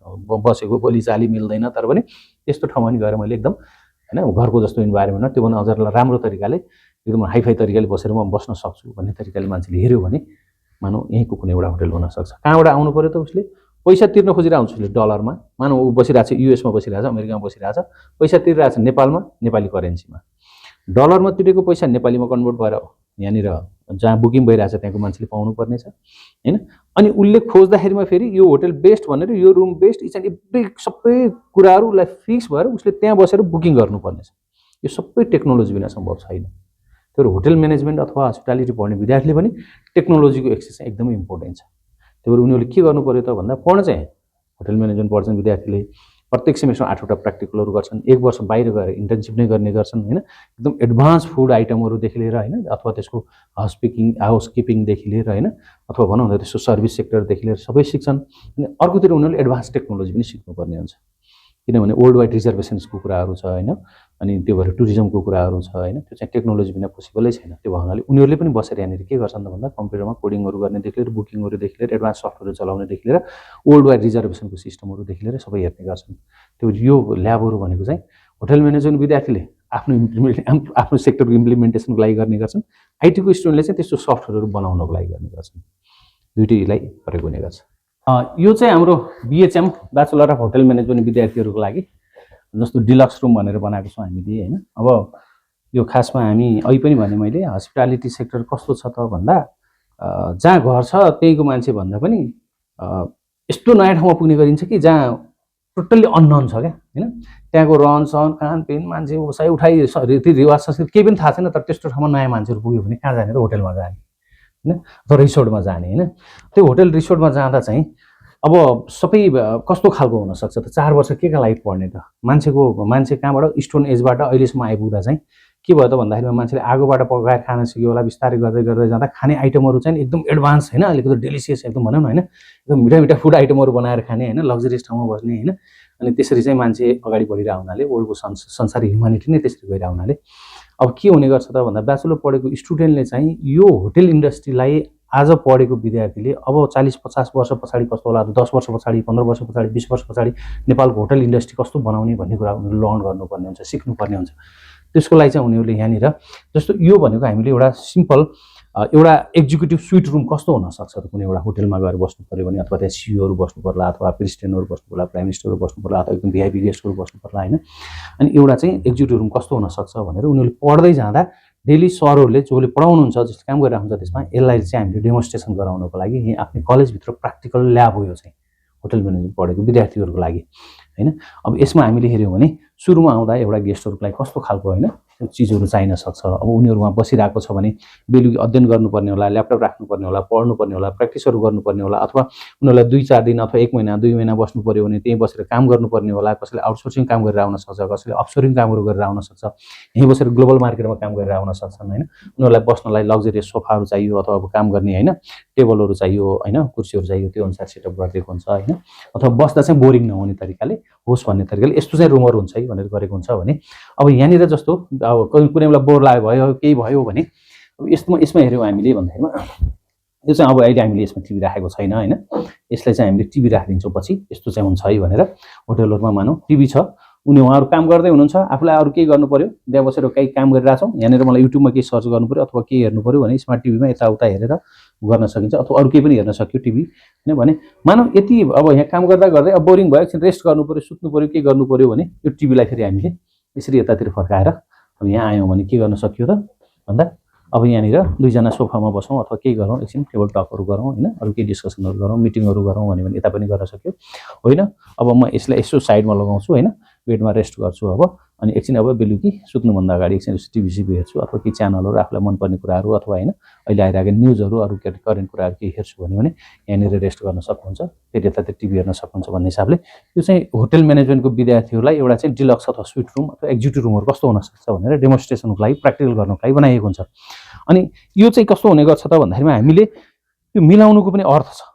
बसेको बोलीचाली मिल्दैन तर पनि त्यस्तो ठाउँमा नि गएर मैले एकदम होइन घरको जस्तो इन्भाइरोमेन्टमा त्योभन्दा अझ राम्रो तरिकाले एकदम हाइफाई तरिकाले बसेर म बस्न सक्छु भन्ने तरिकाले मान्छेले हेऱ्यो भने मानौँ यहीँको कुनै एउटा होटल हुनसक्छ। कहाँबाट आउनु पऱ्यो त उसले पैसा तिर्न खोजिरहेको हुन्छ उसले डलरमा मानौँ ऊ बसिरहेको छ युएसमा बसिरहेको छ अमेरिकामा बसिरहेको छ पैसा तिरिरहेको छ नेपालमा नेपाली करेन्सीमा डलरमा तिरेको पैसा नेपालीमा कन्भर्ट भएर यहाँनिर जहाँ बुकिङ भइरहेछ त्यहाँको मान्छेले पाउनु पर्नेछ होइन अनि उसले खोज्दाखेरिमा फेरि यो होटल बेस्ट भनेर यो room best each and every सबै कुराहरू उसलाई फिक्स भएर उसले त्यहाँ बसेर बुकिङ गर्नुपर्नेछ यो सबै टेक्नोलोजी बिना सम्भव छैन। तर होटल म्यानेजमेन्ट अथवा हस्पिटालिटी पढ्ने विद्यार्थीले पनि टेक्नोलोजीको एक्सेस चाहिँ एकदमै इम्पोर्टेन्ट छ। त्यही भएर उनीहरूले के गर्नु पर्यो त भन्दा पढ्न चाहिँ होटल म्यानेजमेन्ट पढ्छन् विद्यार्थीले प्रत्येक सेमेस्टर 8वटा प्र्याक्टिकलहरू गर्छन्, 1 वर्ष बाहिर गएर इन्टर्नसिप नै गर्ने गर्छन् होइन। एकदम एडभान्स फुड आइटमहरूदेखि लिएर होइन, अथवा त्यसको हाउसकिपिङदेखि लिएर होइन, अथवा भनौँ न त्यसको सर्भिस सेक्टरदेखि लिएर सबै सिक्छन्। अनि अर्कोतिर उनीहरूले एडभान्स टेक्नोलोजी पनि सिक्नुपर्ने हुन्छ, किनभने वर्ल्ड वाइड रिजर्भेसन्सको कुराहरू छ होइन, अनि त्यो भएर टुरिज्मको कुराहरू छ होइन। त्यो चाहिँ टेक्नोलोजी बिना पोसिबलै छैन। त्यो भन्नाले उनीहरूले पनि बसेर यहाँनिर के गर्छन् त भन्दा कम्प्युटरमा कोडिङहरू गर्नेदेखि लिएर बुकिङहरूदेखि लिएर एडभान्स सफ्टवेयर चलाउनेदेखि लिएर वर्ल्ड वाइड रिजर्भेसनको सिस्टमहरूदेखि लिएर सबै हेर्ने गर्छन्। त्यो यो ल्याबहरू भनेको चाहिँ होटल म्यानेजमेन्ट विद्यार्थीले आफ्नो सेक्टरको इम्प्लिमेन्टेसनको लागि गर्ने गर्छन्, आइटीको स्टुडेन्टले चाहिँ त्यस्तो सफ्टवेयरहरू बनाउनको लागि गर्ने गर्छन्। दुइटैलाई प्रयोग हुने गर्छ। यो चाहिँ हाम्रो BHM bachelor of hotel management विद्यार्थीहरूको लागि जस्तो डिलक्स रुम भनेर बनाएको छौँ हामीले होइन। अब यो खासमा हामी अहिले पनि भने मैले हस्पिटालिटी सेक्टर कस्तो छ त भन्दा जहाँ घर छ त्यहीको मान्छे भन्दा पनि यस्तो नयाँ ठाउँमा पुग्ने गरिन्छ कि जहाँ टोटल्ली अननोन छ क्या होइन। त्यहाँको रहनसहन खानपिन मान्छे बसाइ उठाइ रीतिरिवाज संस्कृति केही पनि थाहा छैन, तर त्यस्तो ठाउँमा नयाँ मान्छेहरू पुग्यो भने कहाँ जाने त? होटलमा जाने होइन, अथवा रिसोर्टमा जाने होइन। त्यो होटल रिसोर्टमा जाँदा चाहिँ अब सबै कस्तो खालको हुनसक्छ त? 4 वर्ष के का लागि पढ्ने त? मान्छे कहाँबाट स्टोन एजबाट अहिलेसम्म आइपुग्दा चाहिँ के भयो त भन्दाखेरि मान्छेले आगोबाट पकाएर खान सिक्यो होला। बिस्तारै गर्दै गर्दै जाँदा खाने आइटमहरू चाहिँ एकदम एडभान्स होइन, अलिकति डेलिसियस एकदम भनौँ न होइन, एकदम मिठा मिठा फुड आइटमहरू बनाएर खाने होइन, लग्जरियस ठाउँमा बस्ने होइन। अनि त्यसरी चाहिँ मान्छे अगाडि बढिरहेको हुनाले वर्ल्डको संसार ह्युम्यानिटी नै त्यसरी गइरहेको हुनाले अब के हुने गर्छ त भन्दा ब्याचलर पढेको स्टुडेन्टले चाहिँ यो होटल इन्डस्ट्रीलाई आज पढेको विद्यार्थीले अब 40-50 वर्ष पछाडि कस्तो होला, 10 वर्ष पछाडि, 15 वर्ष पछाडि, 20 वर्ष पछाडि नेपालको होटल इन्डस्ट्री कस्तो बनाउने भन्ने कुरा उनीहरूले लर्न गर्नुपर्ने हुन्छ, सिक्नुपर्ने हुन्छ। त्यसको लागि चाहिँ उनीहरूले यहाँनिर जस्तो यो भनेको हामीले एउटा सिम्पल एउटा एक्जिक्युटिभ स्विट रुम कस्तो हुनसक्छ त? कुनै एउटा होटलमा गएर बस्नु पऱ्यो भने अथवा त्यहाँ सिइओहरू बस्नु पर्ला, अथवा प्रेसिडेन्टहरू बस्नु पर्ला, प्राइम मिनिस्टरहरू बस्नु पर्ला, अथवा एकदम भिआइपी गेस्टहरू बस्नु पर्ला होइन। अनि एउटा चाहिँ एक्जिक्युटिभ रुम कस्तो हुनसक्छ भनेर उनीहरूले पढ्दै जाँदा डेली सरहरूले जसले पढाउनुहुन्छ, जसले काम गरिरहेको हुन्छ त्यसमा यसलाई चाहिँ हामीले डेमोन्स्ट्रेसन गराउनको लागि यहीँ आफ्नो कलेजभित्र प्र्याक्टिकल ल्याब हो यो चाहिँ होटल म्यानेजमेन्ट पढेको विद्यार्थीहरूको लागि होइन। अब यसमा हामीले हेऱ्यौँ भने सुरुमा आउँदा एउटा गेस्टहरूको लागि कस्तो खालको होइन चिजहरू चाहिन सक्छ। अब उनीहरू वहाँ बसिरहेको छ भने बेलुकी अध्ययन गर्नुपर्ने होला, ल्यापटप राख्नुपर्ने होला, पढ्नुपर्ने होला, प्र्याक्टिसहरू गर्नुपर्ने होला, अथवा उनीहरूलाई 2-4 दिन अथवा 1 महिना 2 महिना बस्नु पऱ्यो भने त्यहीँ बसेर काम गर्नुपर्ने होला। कसैले आउटसोर्सिङ काम गरेर आउन सक्छ, कसैले अफसोरिङ कामहरू गरेर आउन सक्छ, यहीँ बसेर ग्लोबल मार्केटमा काम गरेर आउन सक्छन् होइन। उनीहरूलाई बस्नलाई लग्जरियस सोफाहरू चाहियो, अथवा अब काम गर्ने होइन टेबलहरू चाहियो होइन, कुर्सीहरू चाहियो, त्यो अनुसार सेटअप गरिदिएको हुन्छ होइन। अथवा बस्दा चाहिँ बोरिङ नहुने तरिकाले होस् भन्ने तरिकाले यस्तो चाहिँ रुमहरू हुन्छ है भनेर गरेको हुन्छ भने अब यहाँनिर जस्तो अब कुनै बेला बोर लाग्यो भयो केही भयो भने अब यसमा हेऱ्यौँ हामीले भन्दाखेरिमा यो चाहिँ अब अहिले हामीले यसमा टिभी राखेको छैन होइन। यसलाई चाहिँ हामीले टिभी राखिदिन्छौँ पछि यस्तो चाहिँ हुन्छ है भनेर। होटलहरूमा मानौँ टिभी छ, उहाँहरू काम गर्दै हुनुहुन्छ, आफूलाई अरू केही गर्नु पऱ्यो, त्यहाँ बसेर केही काम गरिरहेछौँ, यहाँनिर मलाई युट्युबमा केही सर्च गर्नु पऱ्यो अथवा केही हेर्नु पऱ्यो भने स्मार्ट टिभीमा यताउता हेरेर गर्न सकिन्छ, अथवा अरू केही पनि हेर्न सक्यो टिभी होइन। भने मानौँ यति अब यहाँ काम गर्दा गर्दै अब बोरिङ भयो, एकछिन रेस्ट गर्नु पऱ्यो, सुत्नु पऱ्यो, के गर्नु पऱ्यो भने यो टिभीलाई फेरि हामीले यसरी यतातिर फर्काएर अब यहाँ आयौँ भने के गर्न सक्यो त भन्दा अब यहाँनिर 2 जना सोफामा बसौँ अथवा केही गरौँ, एकछिन टेबल टकहरू गरौँ होइन, अरू केही डिस्कसनहरू गरौँ, मिटिङहरू गरौँ भने यता पनि गर्न सक्यो होइन। अब म यसलाई यसो साइडमा लगाउँछु होइन, बेडमा रेस्ट गर्छु अब, अनि एकछिन अब बेलुकी सुत्नुभन्दा अगाडि एकछिन टिभी सिभी हेर्छु, अथवा केही च्यानलहरू आफूलाई मनपर्ने कुराहरू अथवा होइन अहिले आइरहेको न्युजहरू अरू करेन्ट कुराहरू केही हेर्छु भने यहाँनिर रेस्ट गर्न सक्नुहुन्छ, फेरि यतातिर टिभी हेर्न सक्नुहुन्छ भन्ने हिसाबले यो चाहिँ होटल म्यानेजमेन्टको विद्यार्थीहरूलाई एउटा चाहिँ डिलक्स अथवा स्विट रुम अथवा एक्जिक्युटिभ रुमहरू कस्तो हुनसक्छ भनेर डेमोन्स्ट्रेसनको लागि प्र्याक्टिकल गर्नको लागि बनाइएको हुन्छ। अनि यो चाहिँ कस्तो हुने गर्छ त भन्दाखेरिमा हामीले यो मिलाउनुको पनि अर्थ छ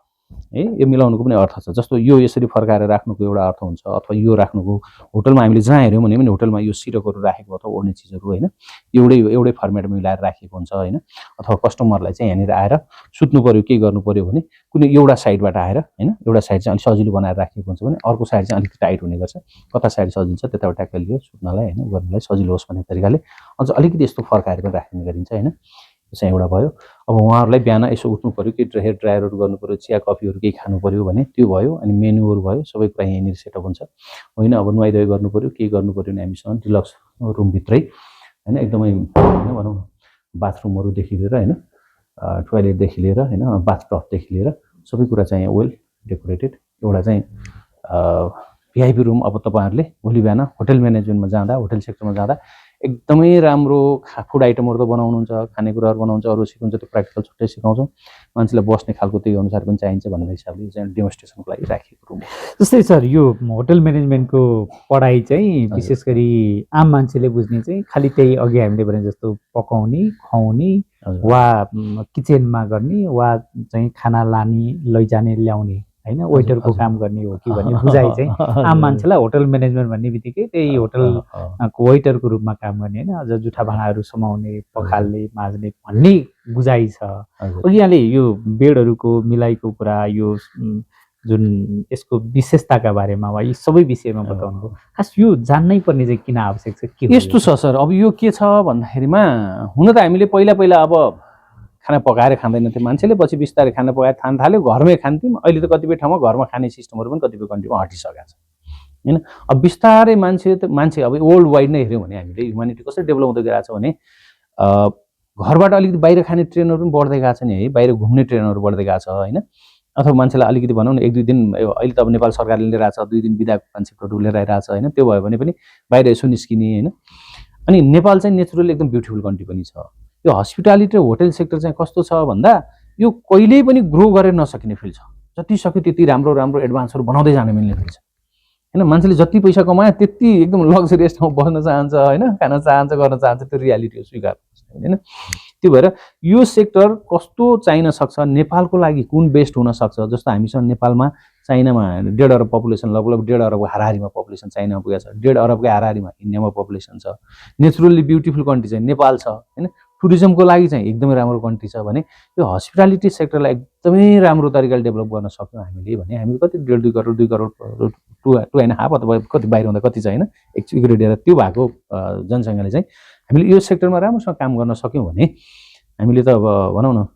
है, यो मिलाउनुको पनि अर्थ छ। जस्तो यो यसरी फर्काएर राख्नुको एउटा अर्थ हुन्छ, अथवा यो राख्नुको होटलमा हामीले जहाँ हेऱ्यौँ भने पनि होटलमा यो सिरकहरू राखेको अथवा ओड्ने चिजहरू होइन एउटै फर्मेटमा मिलाएर राखेको हुन्छ होइन। अथवा कस्टमरलाई चाहिँ यहाँनिर आएर सुत्नु पऱ्यो के गर्नु पऱ्यो भने कुनै एउटा साइडबाट आएर होइन एउटा साइड चाहिँ अलिक सजिलो बनाएर राखेको हुन्छ भने अर्को साइड चाहिँ अलिकति टाइट हुने गर्छ, कता साइड सजिन्छ त्यताबाट ट्याक्क लियो सुत्नलाई होइन गर्नलाई सजिलो होस् भन्ने तरिकाले अझ अलिकति यस्तो फर्काएर पनि राखिने गरिन्छ होइन। त्यो चाहिँ एउटा भयो। अब उहाँहरूलाई बिहान यसो उठ्नु पऱ्यो, केही हेयर ड्रायरहरू गर्नु पऱ्यो, चिया कफीहरू केही खानु पऱ्यो भने त्यो भयो। अनि मेन्युहरू भयो, सबै कुरा यहीँनिर सेटअप हुन्छ होइन। अब नुहाइधुवाइ गर्नु पऱ्यो केही गर्नु पऱ्यो भने हामीसँग डिलक्स रुमभित्रै होइन एकदमै होइन भनौँ बाथरुमहरूदेखि लिएर होइन टोयलेटदेखि लिएर होइन बाथ टबदेखि लिएर सबै कुरा चाहिँ वेल डेकोरेटेड एउटा चाहिँ भिआइपी रुम अब तपाईँहरूले भोलि बिहान होटल म्यानेजमेन्टमा जाँदा, होटल सेक्टरमा जाँदा एकदमै राम्रो फुड आइटमहरू त बनाउनुहुन्छ, खानेकुराहरू बनाउनुहुन्छ, अरू सिकाउँछ, त्यो प्र्याक्टिकल छुट्टै सिकाउँछौँ। मान्छेलाई बस्ने खालको त्यही अनुसार पनि चाहिन्छ भन्ने हिसाबले चाहिँ डेमोन्स्ट्रेसनको लागि राखिएको रुम हो। जस्तै सर यो होटल म्यानेजमेन्टको पढाइ चाहिँ विशेष गरी आम मान्छेले बुझ्ने चाहिँ खालि त्यही अघि हामीले भने जस्तो पकाउने, खुवाउने वा किचनमा गर्ने वा चाहिँ खाना लाने, लैजाने, ल्याउने होइन वेटरको काम गर्ने हो कि भन्ने बुझाइ चाहिँ आम मान्छेलाई होटल म्यानेजमेन्ट भन्ने बित्तिकै त्यही होटलको वेटरको रूपमा काम गर्ने होइन, अझ जुठा भाँडाहरू समाउने, पखाल्ने, माझ्ने भन्ने बुझाइ छ। अघि यहाँले यो बेडहरूको मिलाइको कुरा, यो जुन यसको विशेषताका बारेमा वा यी सबै विषयमा बताउनु भयो। खास यो जान्नै पर्ने चाहिँ किन आवश्यक छ, के यस्तो छ सर? अब यो के छ भन्दाखेरिमा हुन त हामीले पहिला अब खाना पकाएर खाँदैन थियो मान्छेले, पछि बिस्तारै खाना पकाएर खान थाल्यो, घरमै खान्थ्यौँ। अहिले त कतिपय ठाउँमा घरमा खाने सिस्टमहरू पनि कतिपय कन्ट्रीमा हटिसकेको छ होइन। अब बिस्तारै मान्छे अब वर्ल्ड वाइड नै हेऱ्यौँ भने हामीले ह्युम्यानिटी कसरी डेभलप हुँदै गएको छ भने घरबाट अलिकति बाहिर खाने ट्रेनहरू पनि बढ्दै गएको छ नि है, बाहिर घुम्ने ट्रेनहरू बढ्दै गएको छ होइन। अथवा मान्छेलाई अलिकति भनौँ न 1-2 दिन, अहिले त अब नेपाल सरकारले लिएर आएको छ 2 दिन बिदाको कन्सेप्टहरू लिएर आइरहेको छ होइन। त्यो भयो भने पनि बाहिर यसो निस्किने होइन। अनि नेपाल चाहिँ नेचुरली एकदम ब्युटिफुल कन्ट्री पनि छ। यो हस्पिटालिटी र होटल सेक्टर चाहिँ कस्तो छ भन्दा यो कहिल्यै पनि ग्रो गरेर नसकिने फिल्ड छ। जति सक्यो त्यति राम्रो राम्रो एडभान्सहरू बनाउँदै जान मिल्ने फिल्ड छ होइन। मान्छेले जति पैसा कमायो त्यति एकदम लग्जरियस ठाउँ बस्न चाहन्छ होइन, खान चाहन्छ, गर्न चाहन्छ, त्यो रियालिटी हो, स्वीकार होइन। त्यो भएर यो सेक्टर कस्तो चाहिन सक्छ, नेपालको लागि कुन बेस्ट हुन सक्छ। जस्तो हामीसँग नेपालमा चाइनामा 1.5 अरब पपुलेसन, लगभग 1.5 अरबको हाराहारीमा पपुलेसन चाइनामा पुगेको छ, 1.5 अरबकै हाराहारीमा इन्डियामा पपुलेसन छ। नेचुरल्ली ब्युटिफुल कन्ट्री चाहिँ नेपाल छ होइन। टुरिज्मको लागि चाहिँ एकदमै राम्रो कन्ट्री छ भने यो हस्पिटालिटी सेक्टरलाई एकदमै राम्रो तरिकाले डेभलप गर्न सक्यौँ हामीले भने हामी कति 1.5-2 करोड 2 करोड 2.5 अथवा कति बाहिर हुँदा कति छ होइन एक्चुअली त्यो भएको जनसङ्ख्याले चाहिँ हामीले यो सेक्टरमा राम्रोसँग काम गर्न सक्यौँ भने हामीले त अब भनौँ न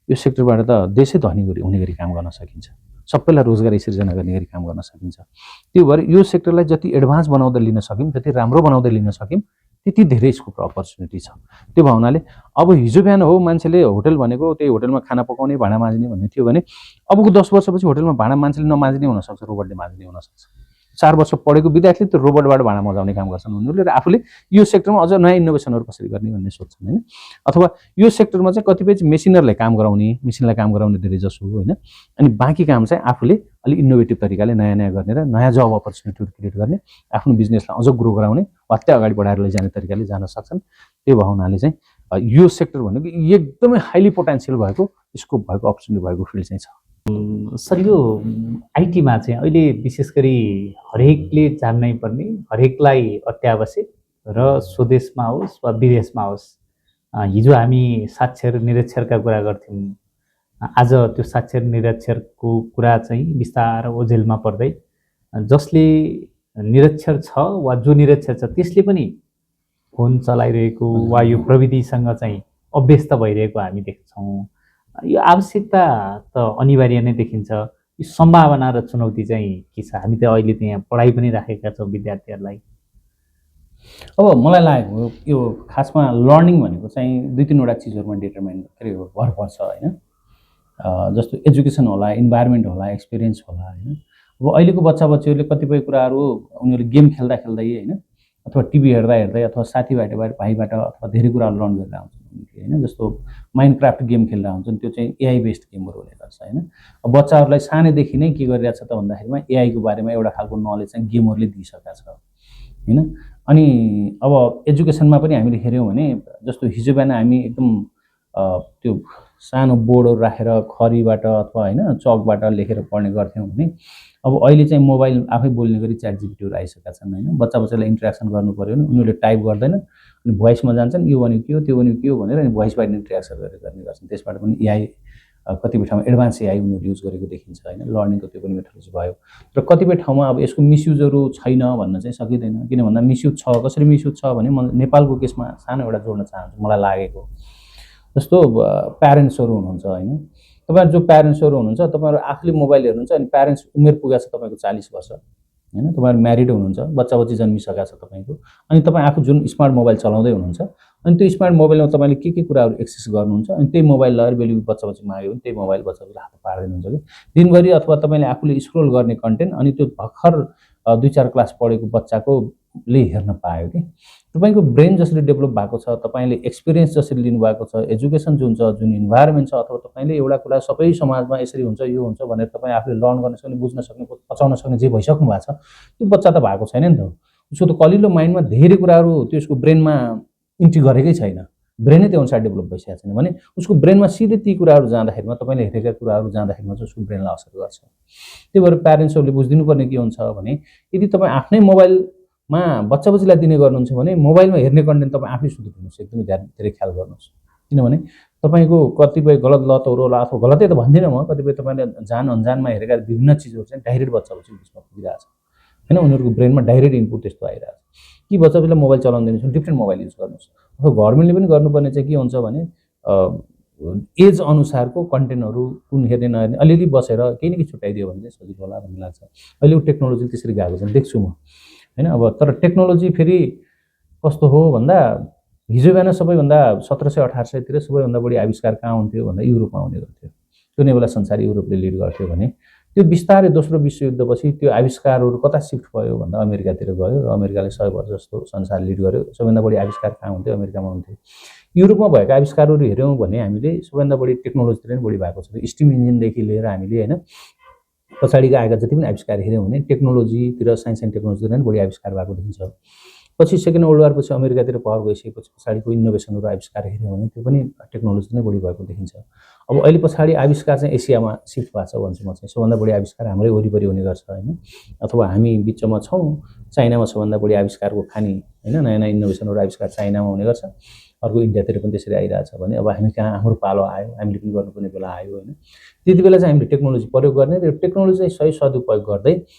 यो सेक्टरबाट त देशै धनी हुने गरी काम गर्न सकिन्छ, सबैलाई रोजगारी सिर्जना गर्ने गरी काम गर्न सकिन्छ। त्यो भएर यो सेक्टरलाई जति एडभान्स बनाउँदै लिन सक्यौँ, जति राम्रो बनाउँदै लिन सक्यौँ, त्यति धेरै स्कोप र अपर्च्युनिटी छ। त्यो भावनाले अब हिजो बिहान हो मान्छेले होटल भनेको त्यही होटलमा खाना पकाउने, भाँडा माझ्ने भन्ने थियो भने अबको 10 वर्षपछि होटलमा भाँडा मान्छेले नमाज्ने हुनसक्छ, रोबोटले माझ्ने हुनसक्छ। 4 वर्ष पढेको विद्यार्थीले त्यो रोबोटबाट भाँडा मजाउने काम गर्छन् उनीहरूले, र आफूले यो सेक्टरमा अझ नयाँ इनोभेसनहरू कसरी गर्ने भन्ने सोच्छन् होइन। अथवा यो सेक्टरमा चाहिँ कतिपय मेसिनहरूलाई काम गराउने, मेसिनलाई काम गराउने धेरै जसो होइन। अनि बाँकी काम चाहिँ आफूले अलिक इनोभेटिभ तरिकाले नयाँ नयाँ गर्ने र नयाँ जब अपर्च्युनिटीहरू क्रिएट गर्ने, आफ्नो बिजनेसलाई अझ ग्रो गराउने, वात्तै अगाडि बढाएर लैजाने तरिकाले जान सक्छन्। त्यो भावनाले चाहिँ यो सेक्टर भनेको एकदमै हाइली पोटेन्सियल भएको, स्कोप भएको, अपर्च्युनिटी भएको फिल्ड चाहिँ छ। सर यो आइटीमा चाहिँ अहिले विशेष गरी हरेकले जान्नै पर्ने, हरेकलाई अत्यावश्यक र स्वदेशमा होस् वा विदेशमा होस्, हिजो हामी साक्षर निरक्षरका कुरा गर्थ्यौँ, आज त्यो साक्षर निरक्षरको कुरा चाहिँ बिस्तारै ओझेलमा पर्दै जसले निरक्षर छ वा जो निरक्षर छ त्यसले पनि फोन चलाइरहेको वा यो प्रविधिसँग चाहिँ अभ्यस्त भइरहेको हामी देख्छौँ। यो आवश्यकता त अनिवार्य नै देखिन्छ। यो सम्भावना र चुनौती चाहिँ के छ? हामी त अहिले त्यहाँ पढाइ पनि राखेका छौँ विद्यार्थीहरूलाई। अब मलाई लागेको यो खासमा लर्निङ भनेको चाहिँ 2-3 वटा चिजहरूमा डिटरमाइन भर पर्छ होइन। जस्तो एजुकेसन होला, इन्भाइरोमेन्ट होला, एक्सपिरियन्स होला होइन। अब अहिलेको बच्चाबच्चीहरूले कतिपय कुराहरू उनीहरूले गेम खेल्दा खेल्दै होइन, अथवा टिभी हेर्दा हेर्दै, अथवा साथीभाइबाट अथवा धेरै कुराहरू लर्न गरेर आउँछन् होइन। जस्तो माइनक्राफ्ट गेम खेलेर हुन्छन्, त्यो चाहिँ एआई बेस्ड गेमहरू हुने गर्छ होइन। अब बच्चाहरूलाई सानैदेखि नै के गरिरहेको छ त भन्दाखेरिमा एआईको बारेमा एउटा खालको नलेज चाहिँ गेमहरूले दिइसकेको छ होइन। अनि अब एजुकेसनमा पनि हामीले हेऱ्यौँ भने जस्तो हिजो बिहान हामी एकदम त्यो सानो बोर्डहरू राखेर खरीबाट अथवा होइन चकबाट लेखेर पढ्ने गर्थ्यौँ भने अब अहिले चाहिँ मोबाइल आफै बोल्ने गरी च्याट जिपिटीहरू आइसकेका छन् होइन। बच्चालाई इन्ट्रेक्सन गर्नु पऱ्यो भने उनीहरूले टाइप गर्दैन, अनि भोइसमा जान्छन्, यो भनेको के हो, त्यो भनेको के हो भनेर अनि भोइसबाट इन्ट्रेक्सन गरेर गर्ने गर्छन्। त्यसबाट पनि एआई कतिपय ठाउँमा एडभान्स एआई उनीहरूले युज गरेको देखिन्छ होइन। लर्निङको त्यो पनि मेथोडोलोजी भयो। र कतिपय ठाउँमा अब यसको मिसयुजहरू छैन भन्न चाहिँ सकिँदैन, किन भन्दा मिसयुज छ। कसरी मिसयुज छ भने म नेपालको केसमा सानो एउटा जोड्न चाहन्छु मलाई लागेको। जस्तो प्यारेन्ट्सहरू हुनुहुन्छ होइन, तपाईँहरू जो प्यारेन्ट्सहरू हुनुहुन्छ तपाईँहरू आफूले मोबाइल हेर्नुहुन्छ अनि प्यारेन्ट्स उमेर पुगेको छ तपाईँको 40 वर्ष होइन, तपाईँहरू म्यारिड हुनुहुन्छ, बच्चा जन्मिसकेको छ तपाईँको, अनि तपाईँ आफू जुन स्मार्ट मोबाइल चलाउँदै हुनुहुन्छ अनि त्यो स्मार्ट मोबाइलमा तपाईँले के कुराहरू एक्सेस गर्नुहुन्छ अनि त्यही मोबाइल लगेर बेलुकी बच्चा माग्यो भने त्यही मोबाइल बच्चाले हात पार्दिनुहुन्छ कि दिनभरि अथवा तपाईँले आफूले स्क्रोल गर्ने कन्टेन्ट अनि त्यो भर्खर 2-4 क्लास पढेको बच्चाकोले हेर्न पायो कि तपाईँको ब्रेन जसरी डेभलप भएको छ तपाईँले एक्सपिरियन्स जसरी लिनुभएको छ एजुकेसन जुन छ जुन इन्भाइरोमेन्ट छ अथवा तपाईँले एउटा कुरा सबै समाजमा यसरी हुन्छ यो हुन्छ भनेर तपाईँ आफूले लर्न गर्न सक्ने बुझ्न सक्ने पचाउन सक्ने जे भइसक्नु भएको छ त्यो बच्चा त भएको छैन नि त उसको त कलिलो माइन्डमा धेरै कुराहरू त्यसको ब्रेनमा इन्ट्री गरेकै छैन ब्रेनै त्यो अनुसार डेभलप भइसकेको छैन भने उसको ब्रेनमा सिधै ती कुराहरू जाँदाखेरिमा तपाईँले हेरेका कुराहरू जाँदाखेरिमा चाहिँ उसको ब्रेनलाई असर गर्छ त्यही भएर प्यारेन्ट्सहरूले बुझिदिनु पर्ने के हुन्छ भने यदि तपाईँ आफ्नै मोबाइलमा बच्चालाई दिने गर्नुहुन्छ भने मोबाइलमा हेर्ने कन्टेन्ट तपाईँ आफै सुध्रिनुहोस् एकदमै धेरै ख्याल गर्नुहोस् किनभने तपाईँको कतिपय गलत लतहरू होला अथवा गलतै त भन्दिनँ म कतिपय तपाईँले जान अनजानमा हेरेका विभिन्न चिजहरू चाहिँ डाइरेक्ट बच्चापछि बिचमा पुगिरहेछ होइन उनीहरूको ब्रेनमा डाइरेक्ट इनपुट त्यस्तो आइरहेछ कि बच्चालाई मोबाइल चलाउँदैन डिफ्रेन्ट मोबाइल युज गर्नुहोस् अथवा गभर्मेन्टले पनि गर्नुपर्ने चाहिँ के हुन्छ भने एज अनुसारको कन्टेन्टहरू कुन हेर्ने नहेर्ने अलिअलि बसेर केही न केही छुट्याइदियो भने चाहिँ सजिलो होला भन्ने लाग्छ अहिले टेक्नोलोजी त्यसरी गएको छ देख्छु म होइन अब तर टेक्नोलोजी फेरि कस्तो हो भन्दा हिजो बिहान सबैभन्दा 1700-1800 तिर सबैभन्दा बढी आविष्कार कहाँ हुन्थ्यो भन्दा युरोपमा हुने गर्थ्यो त्यो नै बेला संसार युरोपले लिड गर्थ्यो भने त्यो बिस्तारै दोस्रो विश्वयुद्धपछि त्यो आविष्कारहरू कता सिफ्ट भयो भन्दा अमेरिकातिर गयो र अमेरिकाले 100 वर्ष जस्तो संसार लिड गर्यो सबैभन्दा बढी आविष्कार कहाँ हुन्थ्यो अमेरिकामा हुन्थ्यो युरोपमा भएका आविष्कारहरू हेऱ्यौँ भने हामीले सबैभन्दा बढी टेक्नोलोजीतिर नै बढी भएको छ स्टिम इन्जिनदेखि लिएर हामीले होइन पछाडिका आएका जति पनि आविष्कार हेऱ्यौँ भने टेक्नोलोजीतिर साइन्स एन्ड टेक्नोलोजीतिर नै बढी आविष्कार भएको देखिन्छ पछि सेकेन्ड वर्ल्ड वार पछि अमेरिकातिर पावर गइसकेपछि पछाडिको इनोभेसनहरू आविष्कार हेऱ्यौँ भने त्यो पनि टेक्नोलोजी नै बढी भएको देखिन्छ अब अहिले पछाडि आविष्कार चाहिँ एसियामा सिफ्ट भएको छ भन्छु म चाहिँ सबभन्दा बढी आविष्कार हाम्रै वरिपरि हुने गर्छ होइन अथवा हामी बिचमा छौँ चाइनामा सबभन्दा बढी आविष्कारको खानी होइन नयाँ नयाँ इनोभेसनहरू आविष्कार चाइनामा हुने गर्छ अर्को इन्डियातिर पनि त्यसरी आइरहेछ भने अब हामी कहाँ हाम्रो पालो आयो हामीले पनि गर्नुपर्ने बेला आयो होइन त्यति बेला चाहिँ हामीले टेक्नोलोजी प्रयोग गर्ने र टेक्नोलोजी चाहिँ सही सदुपयोग गर्दै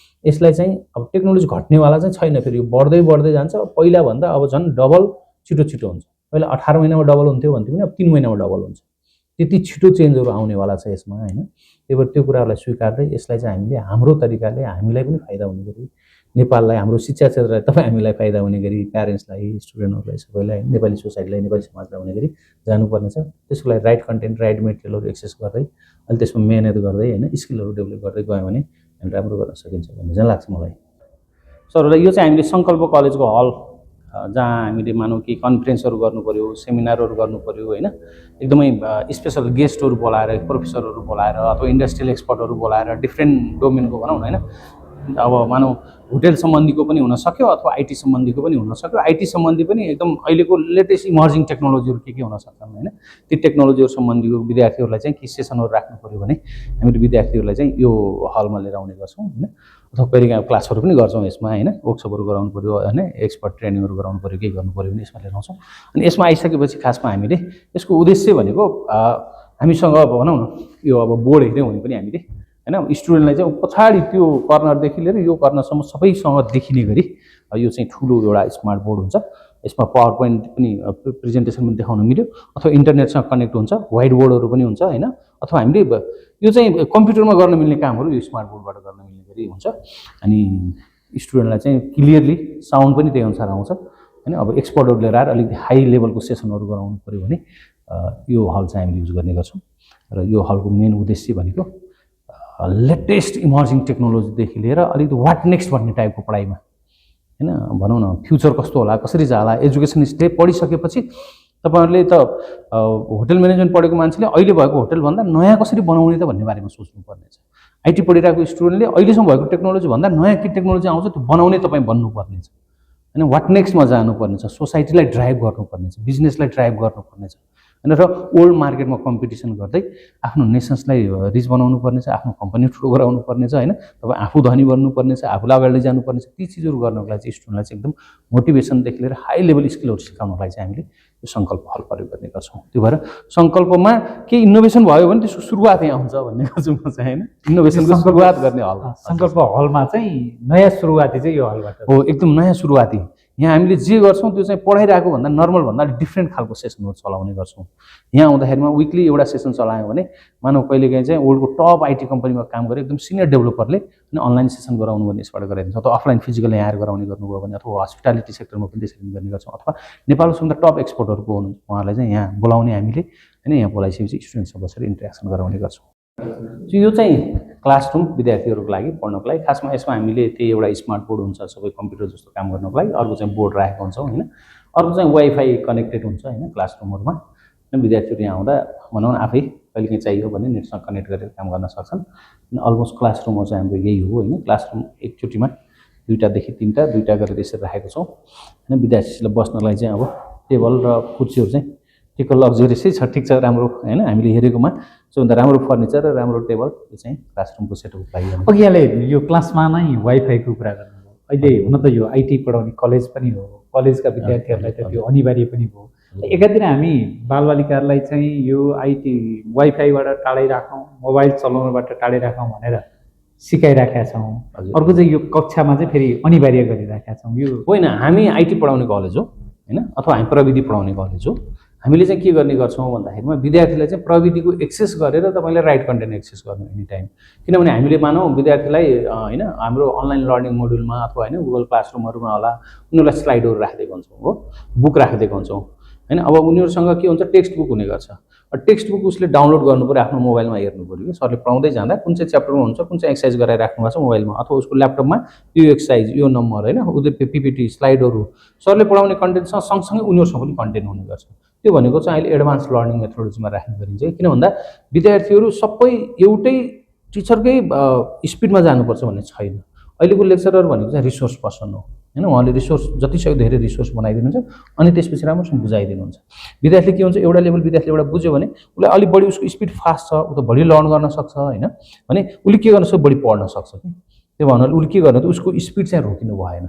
यसलाई चाहिँ अब टेक्नोलोजी घट्नेवाला चाहिँ छैन फेरि यो बढ्दै बढ्दै जान्छ पहिलाभन्दा अब झन् डबल छिटो हुन्छ पहिला 18 महिनामा डबल हुन्थ्यो भन्थ्यो भने अब 3 महिनामा डबल हुन्छ त्यति छिटो चेन्जहरू आउनेवाला छ यसमा होइन त्यही भएर त्यो कुराहरूलाई स्वीकार्दै यसलाई चाहिँ हामीले हाम्रो तरिकाले हामीलाई पनि फाइदा हुने गरी नेपाललाई हाम्रो शिक्षा क्षेत्रलाई तपाईँ हामीलाई फाइदा हुने गरी प्यारेन्ट्सलाई स्टुडेन्टहरूलाई सबैलाई नेपाली सोसाइटीलाई नेपाली समाजलाई हुने गरी जानुपर्ने छ त्यसको लागि राइट कन्टेन्ट राइट मेटेरियलहरू एक्सेस गर्दै अहिले त्यसमा मेहनत गर्दै होइन स्किलहरू डेभलप गर्दै गयो भने हामी राम्रो गर्न सकिन्छ भन्ने चाहिँ लाग्छ मलाई सर यो चाहिँ हामीले सङ्कल्प कलेजको हल जहाँ हामीले मानौँ कि कन्फरेन्सहरू गर्नु पऱ्यो सेमिनारहरू गर्नु पऱ्यो होइन एकदमै स्पेसल गेस्टहरू बोलाएर प्रोफेसरहरू बोलाएर अथवा इन्डस्ट्रियल एक्सपर्टहरू बोलाएर डिफ्रेन्ट डोमेनको भनौँ न होइन अब मानौँ होटेल सम्बन्धीको पनि हुन सक्यो अथवा आइटी सम्बन्धीको पनि हुन सक्यो आइटी सम्बन्धी पनि एकदम अहिलेको लेटेस्ट इमर्जिङ टेक्नोलोजीहरू के हुन सक्छन् होइन ती टेक्नोलोजीहरू सम्बन्धीको विद्यार्थीहरूलाई चाहिँ के सेसनहरू राख्नु पऱ्यो भने हामीले विद्यार्थीहरूलाई चाहिँ यो हलमा लिएर आउने गर्छौँ होइन अथवा कहिले क्लासहरू पनि गर्छौँ यसमा होइन वर्कसपहरू गराउनु पऱ्यो होइन एक्सपर्ट ट्रेनिङहरू गराउनु पऱ्यो के गर्नु पऱ्यो भने यसमा लिएर आउँछौँ अनि यसमा आइसकेपछि खासमा हामीले यसको उद्देश्य भनेको हामीसँग भनौँ न यो अब बोर्ड हेऱ्यौँ भने पनि हामीले होइन स्टुडेन्टलाई चाहिँ पछाडि त्यो कर्नरदेखि लिएर यो कर्नरसम्म सबैसँग देखिने गरी यो चाहिँ ठुलो एउटा स्मार्ट बोर्ड हुन्छ यसमा पावर पोइन्ट पनि प्रेजेन्टेसन पनि देखाउन मिल्यो अथवा इन्टरनेटसँग कनेक्ट हुन्छ व्हाइट बोर्डहरू पनि हुन्छ होइन अथवा हामीले यो चाहिँ कम्प्युटरमा गर्न मिल्ने कामहरू यो स्मार्ट बोर्डबाट गर्न मिल्ने गरी हुन्छ अनि स्टुडेन्टलाई चाहिँ क्लियरली साउन्ड पनि त्यही अनुसार आउँछ होइन अब एक्सपर्टहरू लिएर आएर अलिकति हाई लेभलको सेसनहरू गराउनु पऱ्यो भने यो हल चाहिँ हामीले युज गर्ने गर्छौँ र यो हलको मेन उद्देश्य भनेको लेटेस्ट इमर्जिङ टेक्नोलोजीदेखि लिएर अलिकति वाट नेक्स्ट भन्ने टाइपको पढाइमा होइन भनौँ न फ्युचर कस्तो होला कसरी जाला एजुकेसन स्टेप पढिसकेपछि तपाईँहरूले त होटल म्यानेजमेन्ट पढेको मान्छेले अहिले भएको होटलभन्दा नयाँ कसरी बनाउने त भन्ने बारेमा सोच्नुपर्ने छ आइटी पढिरहेको स्टुडेन्टले अहिलेसम्म भएको टेक्नोलोजीभन्दा नयाँ के टेक्नोलोजी आउँछ त्यो बनाउने तपाईँ बन्नुपर्ने छ होइन वाट नेक्स्टमा जानुपर्ने छ सोसाइटीलाई ड्राइभ गर्नुपर्ने छ बिजनेसलाई ड्राइभ गर्नुपर्ने छ होइन र ओल्ड मार्केटमा कम्पिटिसन गर्दै आफ्नो नेसन्सलाई रिच बनाउनु पर्ने छ आफ्नो कम्पनी ठुलो गराउनु पर्ने छ होइन तपाईँ आफू धनी बन्नुपर्ने छ आफूलाई अगाडि जानुपर्ने छ ती चिजहरू गर्नको लागि चाहिँ स्टुडेन्टलाई चाहिँ एकदम मोटिभेसनदेखि लिएर हाई लेभल स्किलहरू सिकाउनको लागि चाहिँ हामीले यो सङ्कल्प हल प्रयोग गर्ने गर्छौँ त्यो भएर सङ्कल्पमा केही इनोभेसन भयो भने त्यसको सुरुवात यहाँ हुन्छ भन्ने गर्छु म चाहिँ होइन इनोभेसनको सुरुवात गर्ने हल सङ्कल्प हलमा चाहिँ नयाँ सुरुवाती चाहिँ यो हलबाट हो एकदम नयाँ सुरुवाती यहाँ हामीले जे गर्छौँ त्यो चाहिँ पढाइरहेको भन्दा नर्मल भन्दा अलिक डिफ्रेन्ट खालको सेसनहरू चलाउने गर्छौँ। यहाँ आउँदाखेरिमा विकली एउटा सेसन चलायो भने मानव कहिलेकाहीँ चाहिँ वर्ल्डको टप आइटी कम्पनीमा काम गरेर एकदम सिनियर डेभलपरले अनलाइन सेसन गराउनु भने यसबाट गराइदिन्छ, अथवा अफलाइन फिजिकल यहाँ आएर गराउने गर्नुभयो भने, अथवा हस्पिटालिटी सेक्टरमा पनि त्यसरी गर्ने गर्छौँ, अथवा नेपालको सबभन्दा टप एक्सपर्टहरूको हुनुहुन्छ उहाँहरूलाई चाहिँ यहाँ बोलाउने हामीले होइन। यहाँ बोलाइसकेपछि स्टुडेन्टसँग बसेर इन्ट्रेक्सन गराउने गर्छौँ। यो चाहिँ क्लासरुम विद्यार्थीहरूको लागि पढ्नको लागि। खासमा यसमा हामीले त्यही एउटा स्मार्ट बोर्ड हुन्छ सबै कम्प्युटर जस्तो काम गर्नको लागि, अर्को चाहिँ बोर्ड राखेको हुन्छौँ होइन, अर्को चाहिँ वाइफाई कनेक्टेड हुन्छ होइन क्लासरुमहरूमा। विद्यार्थीहरू यहाँ आउँदा भनौँ न आफै कहिलेकाहीँ चाहियो भने नेटसँग कनेक्ट गरेर काम गर्न सक्छन्। अलमोस्ट क्लासरुमहरू चाहिँ हाम्रो यही हो होइन। क्लासरुम एकचोटिमा 2टादेखि 3टा गरेर यसरी राखेको छौँ होइन। विद्यार्थीलाई बस्नलाई चाहिँ अब टेबल र कुर्सीहरू चाहिँ ठिक्क लग्जरियसै छ, ठिक छ, राम्रो होइन। हामीले हेरेकोमा सबभन्दा राम्रो फर्निचर र राम्रो टेबल यो चाहिँ क्लासरुमको सेटअपको लागि। अघि यहाँले यो क्लासमा नै वाइफाईको कुरा गर्नुभयो। अहिले हुन त यो आइटी पढाउने कलेज पनि हो, कलेजका विद्यार्थीहरूलाई त त्यो अनिवार्य पनि भयो। एकातिर हामी बालबालिकाहरूलाई चाहिँ यो आइटी वाइफाईबाट टाढै राखौँ, मोबाइल चलाउनबाट टाढै राखौँ भनेर सिकाइराखेका छौँ। अर्को चाहिँ यो कक्षामा चाहिँ फेरि अनिवार्य गरिराखेका छौँ। यो होइन, हामी आइटी पढाउने कलेज हो होइन, अथवा हामी प्रविधि पढाउने कलेज हो। हामीले चाहिँ के गर्ने गर्छौँ भन्दाखेरिमा विद्यार्थीलाई चाहिँ प्रविधिको एक्सेस गरेर तपाईँले राइट कन्टेन्ट एक्सेस गर्नु एनी टाइम। किनभने हामीले मानौँ विद्यार्थीलाई होइन हाम्रो अनलाइन लर्निङ मोड्युलमा अथवा होइन गुगल क्लासरुमहरूमा होला उनीहरूलाई स्लाइडहरू राखिदिएको हुन्छौँ हो, बुक राखिदिएको हुन्छौँ होइन। अब उनीहरूसँग के हुन्छ टेक्स्ट बुक हुने गर्छ, टेक्स्ट बुक उसले डाउनलोड गर्नु पऱ्यो, आफ्नो मोबाइलमा हेर्नु पऱ्यो कि सरले पढाउँदै जाँदा कुन चाहिँ च्याप्टरमा हुन्छ, कुन चाहिँ एक्सर्साइज गराइराख्नु भएको छ मोबाइलमा, अथवा उसको ल्यापटपमा यो एक्सर्साइज यो नम्बर होइन उनीहरू पिपिटी स्लाइडहरू सरले पढाउने कन्टेन्टसँग सँगसँगै उनीहरूसँग पनि कन्टेन्ट हुने गर्छ। त्यो भनेको चाहिँ अहिले एडभान्स लर्निङ मेथोडोलोजीमा राख्ने गरिन्छ। किन भन्दा विद्यार्थीहरू सबै एउटै टिचरकै स्पिडमा जानुपर्छ भन्ने छैन। अहिलेको लेक्चरर भनेको चाहिँ रिसोर्स पर्सन हो होइन, उहाँले रिसोर्स जति सक्यो धेरै रिसोर्स बनाइदिनुहुन्छ अनि त्यसपछि राम्रोसँग बुझाइदिनुहुन्छ। विद्यार्थी के हुन्छ एउटा लेभल विद्यार्थीले एउटा बुझ्यो भने उसलाई अलिक बढी उसको स्पिड फास्ट छ, ऊ त बढी लर्न गर्न सक्छ होइन, भने उसले के गर्न सक्छ बढी पढ्न सक्छ कि। त्यो भन्नाले उसले के गर्नु त उसको स्पिड चाहिँ रोकिनु भएन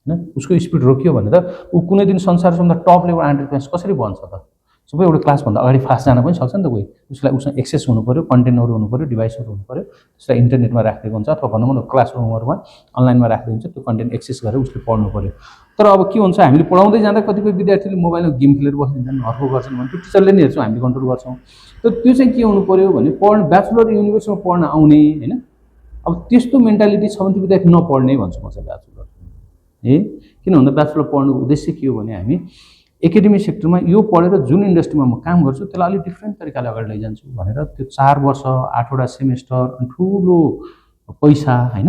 होइन। उसको स्पिड रोकियो भने त ऊ कुनै दिन संसार सबभन्दा टप लेभल एन्टरप्रेन्योर कसरी बन्छ त। सबै एउटा क्लासभन्दा अगाडि फास्ट जान पनि सक्छ नि त कोही। उसलाई उसँग एक्सेस हुनु पऱ्यो, कन्टेन्टहरू हुनु पऱ्यो, डिभाइसहरू हुनु पऱ्यो, त्यसलाई इन्टरनेटमा राखिदिएको हुन्छ अथवा भनौँ न क्लासरुमहरूमा अनलाइनमा राखिदिएको हुन्छ, त्यो कन्टेन्ट एक्सेस गरेर उसले पढ्नु पऱ्यो। तर अब के हुन्छ हामीले पढाउँदै जाँदा कतिपय विद्यार्थीले मोबाइलमा गेम खेलेर बसिदिन्छन्, हर्को गर्छन् भने त्यो टिचरले नै हेर्छौँ, हामीले कन्ट्रोल गर्छौँ। त त्यो चाहिँ के हुनु पऱ्यो भने ब्याचलर युनिभर्सिटीमा पढ्न आउने होइन, अब त्यस्तो मेन्टालिटी छ भने त्यो विद्यार्थी नपढ्ने भन्छु म चाहिँ ब्याचलर किन भन्दा ब्याचलर पढ्नुको उद्देश्य के हो भने हामी एकाडेमिक सेक्टरमा यो पढेर जुन इन्डस्ट्रीमा म काम गर्छु त्यसलाई अलिक डिफ्रेन्ट तरिकाले अगाडि लैजान्छु भनेर त्यो 4 वर्ष 8वटा सेमेस्टर अनि ठुलो पैसा होइन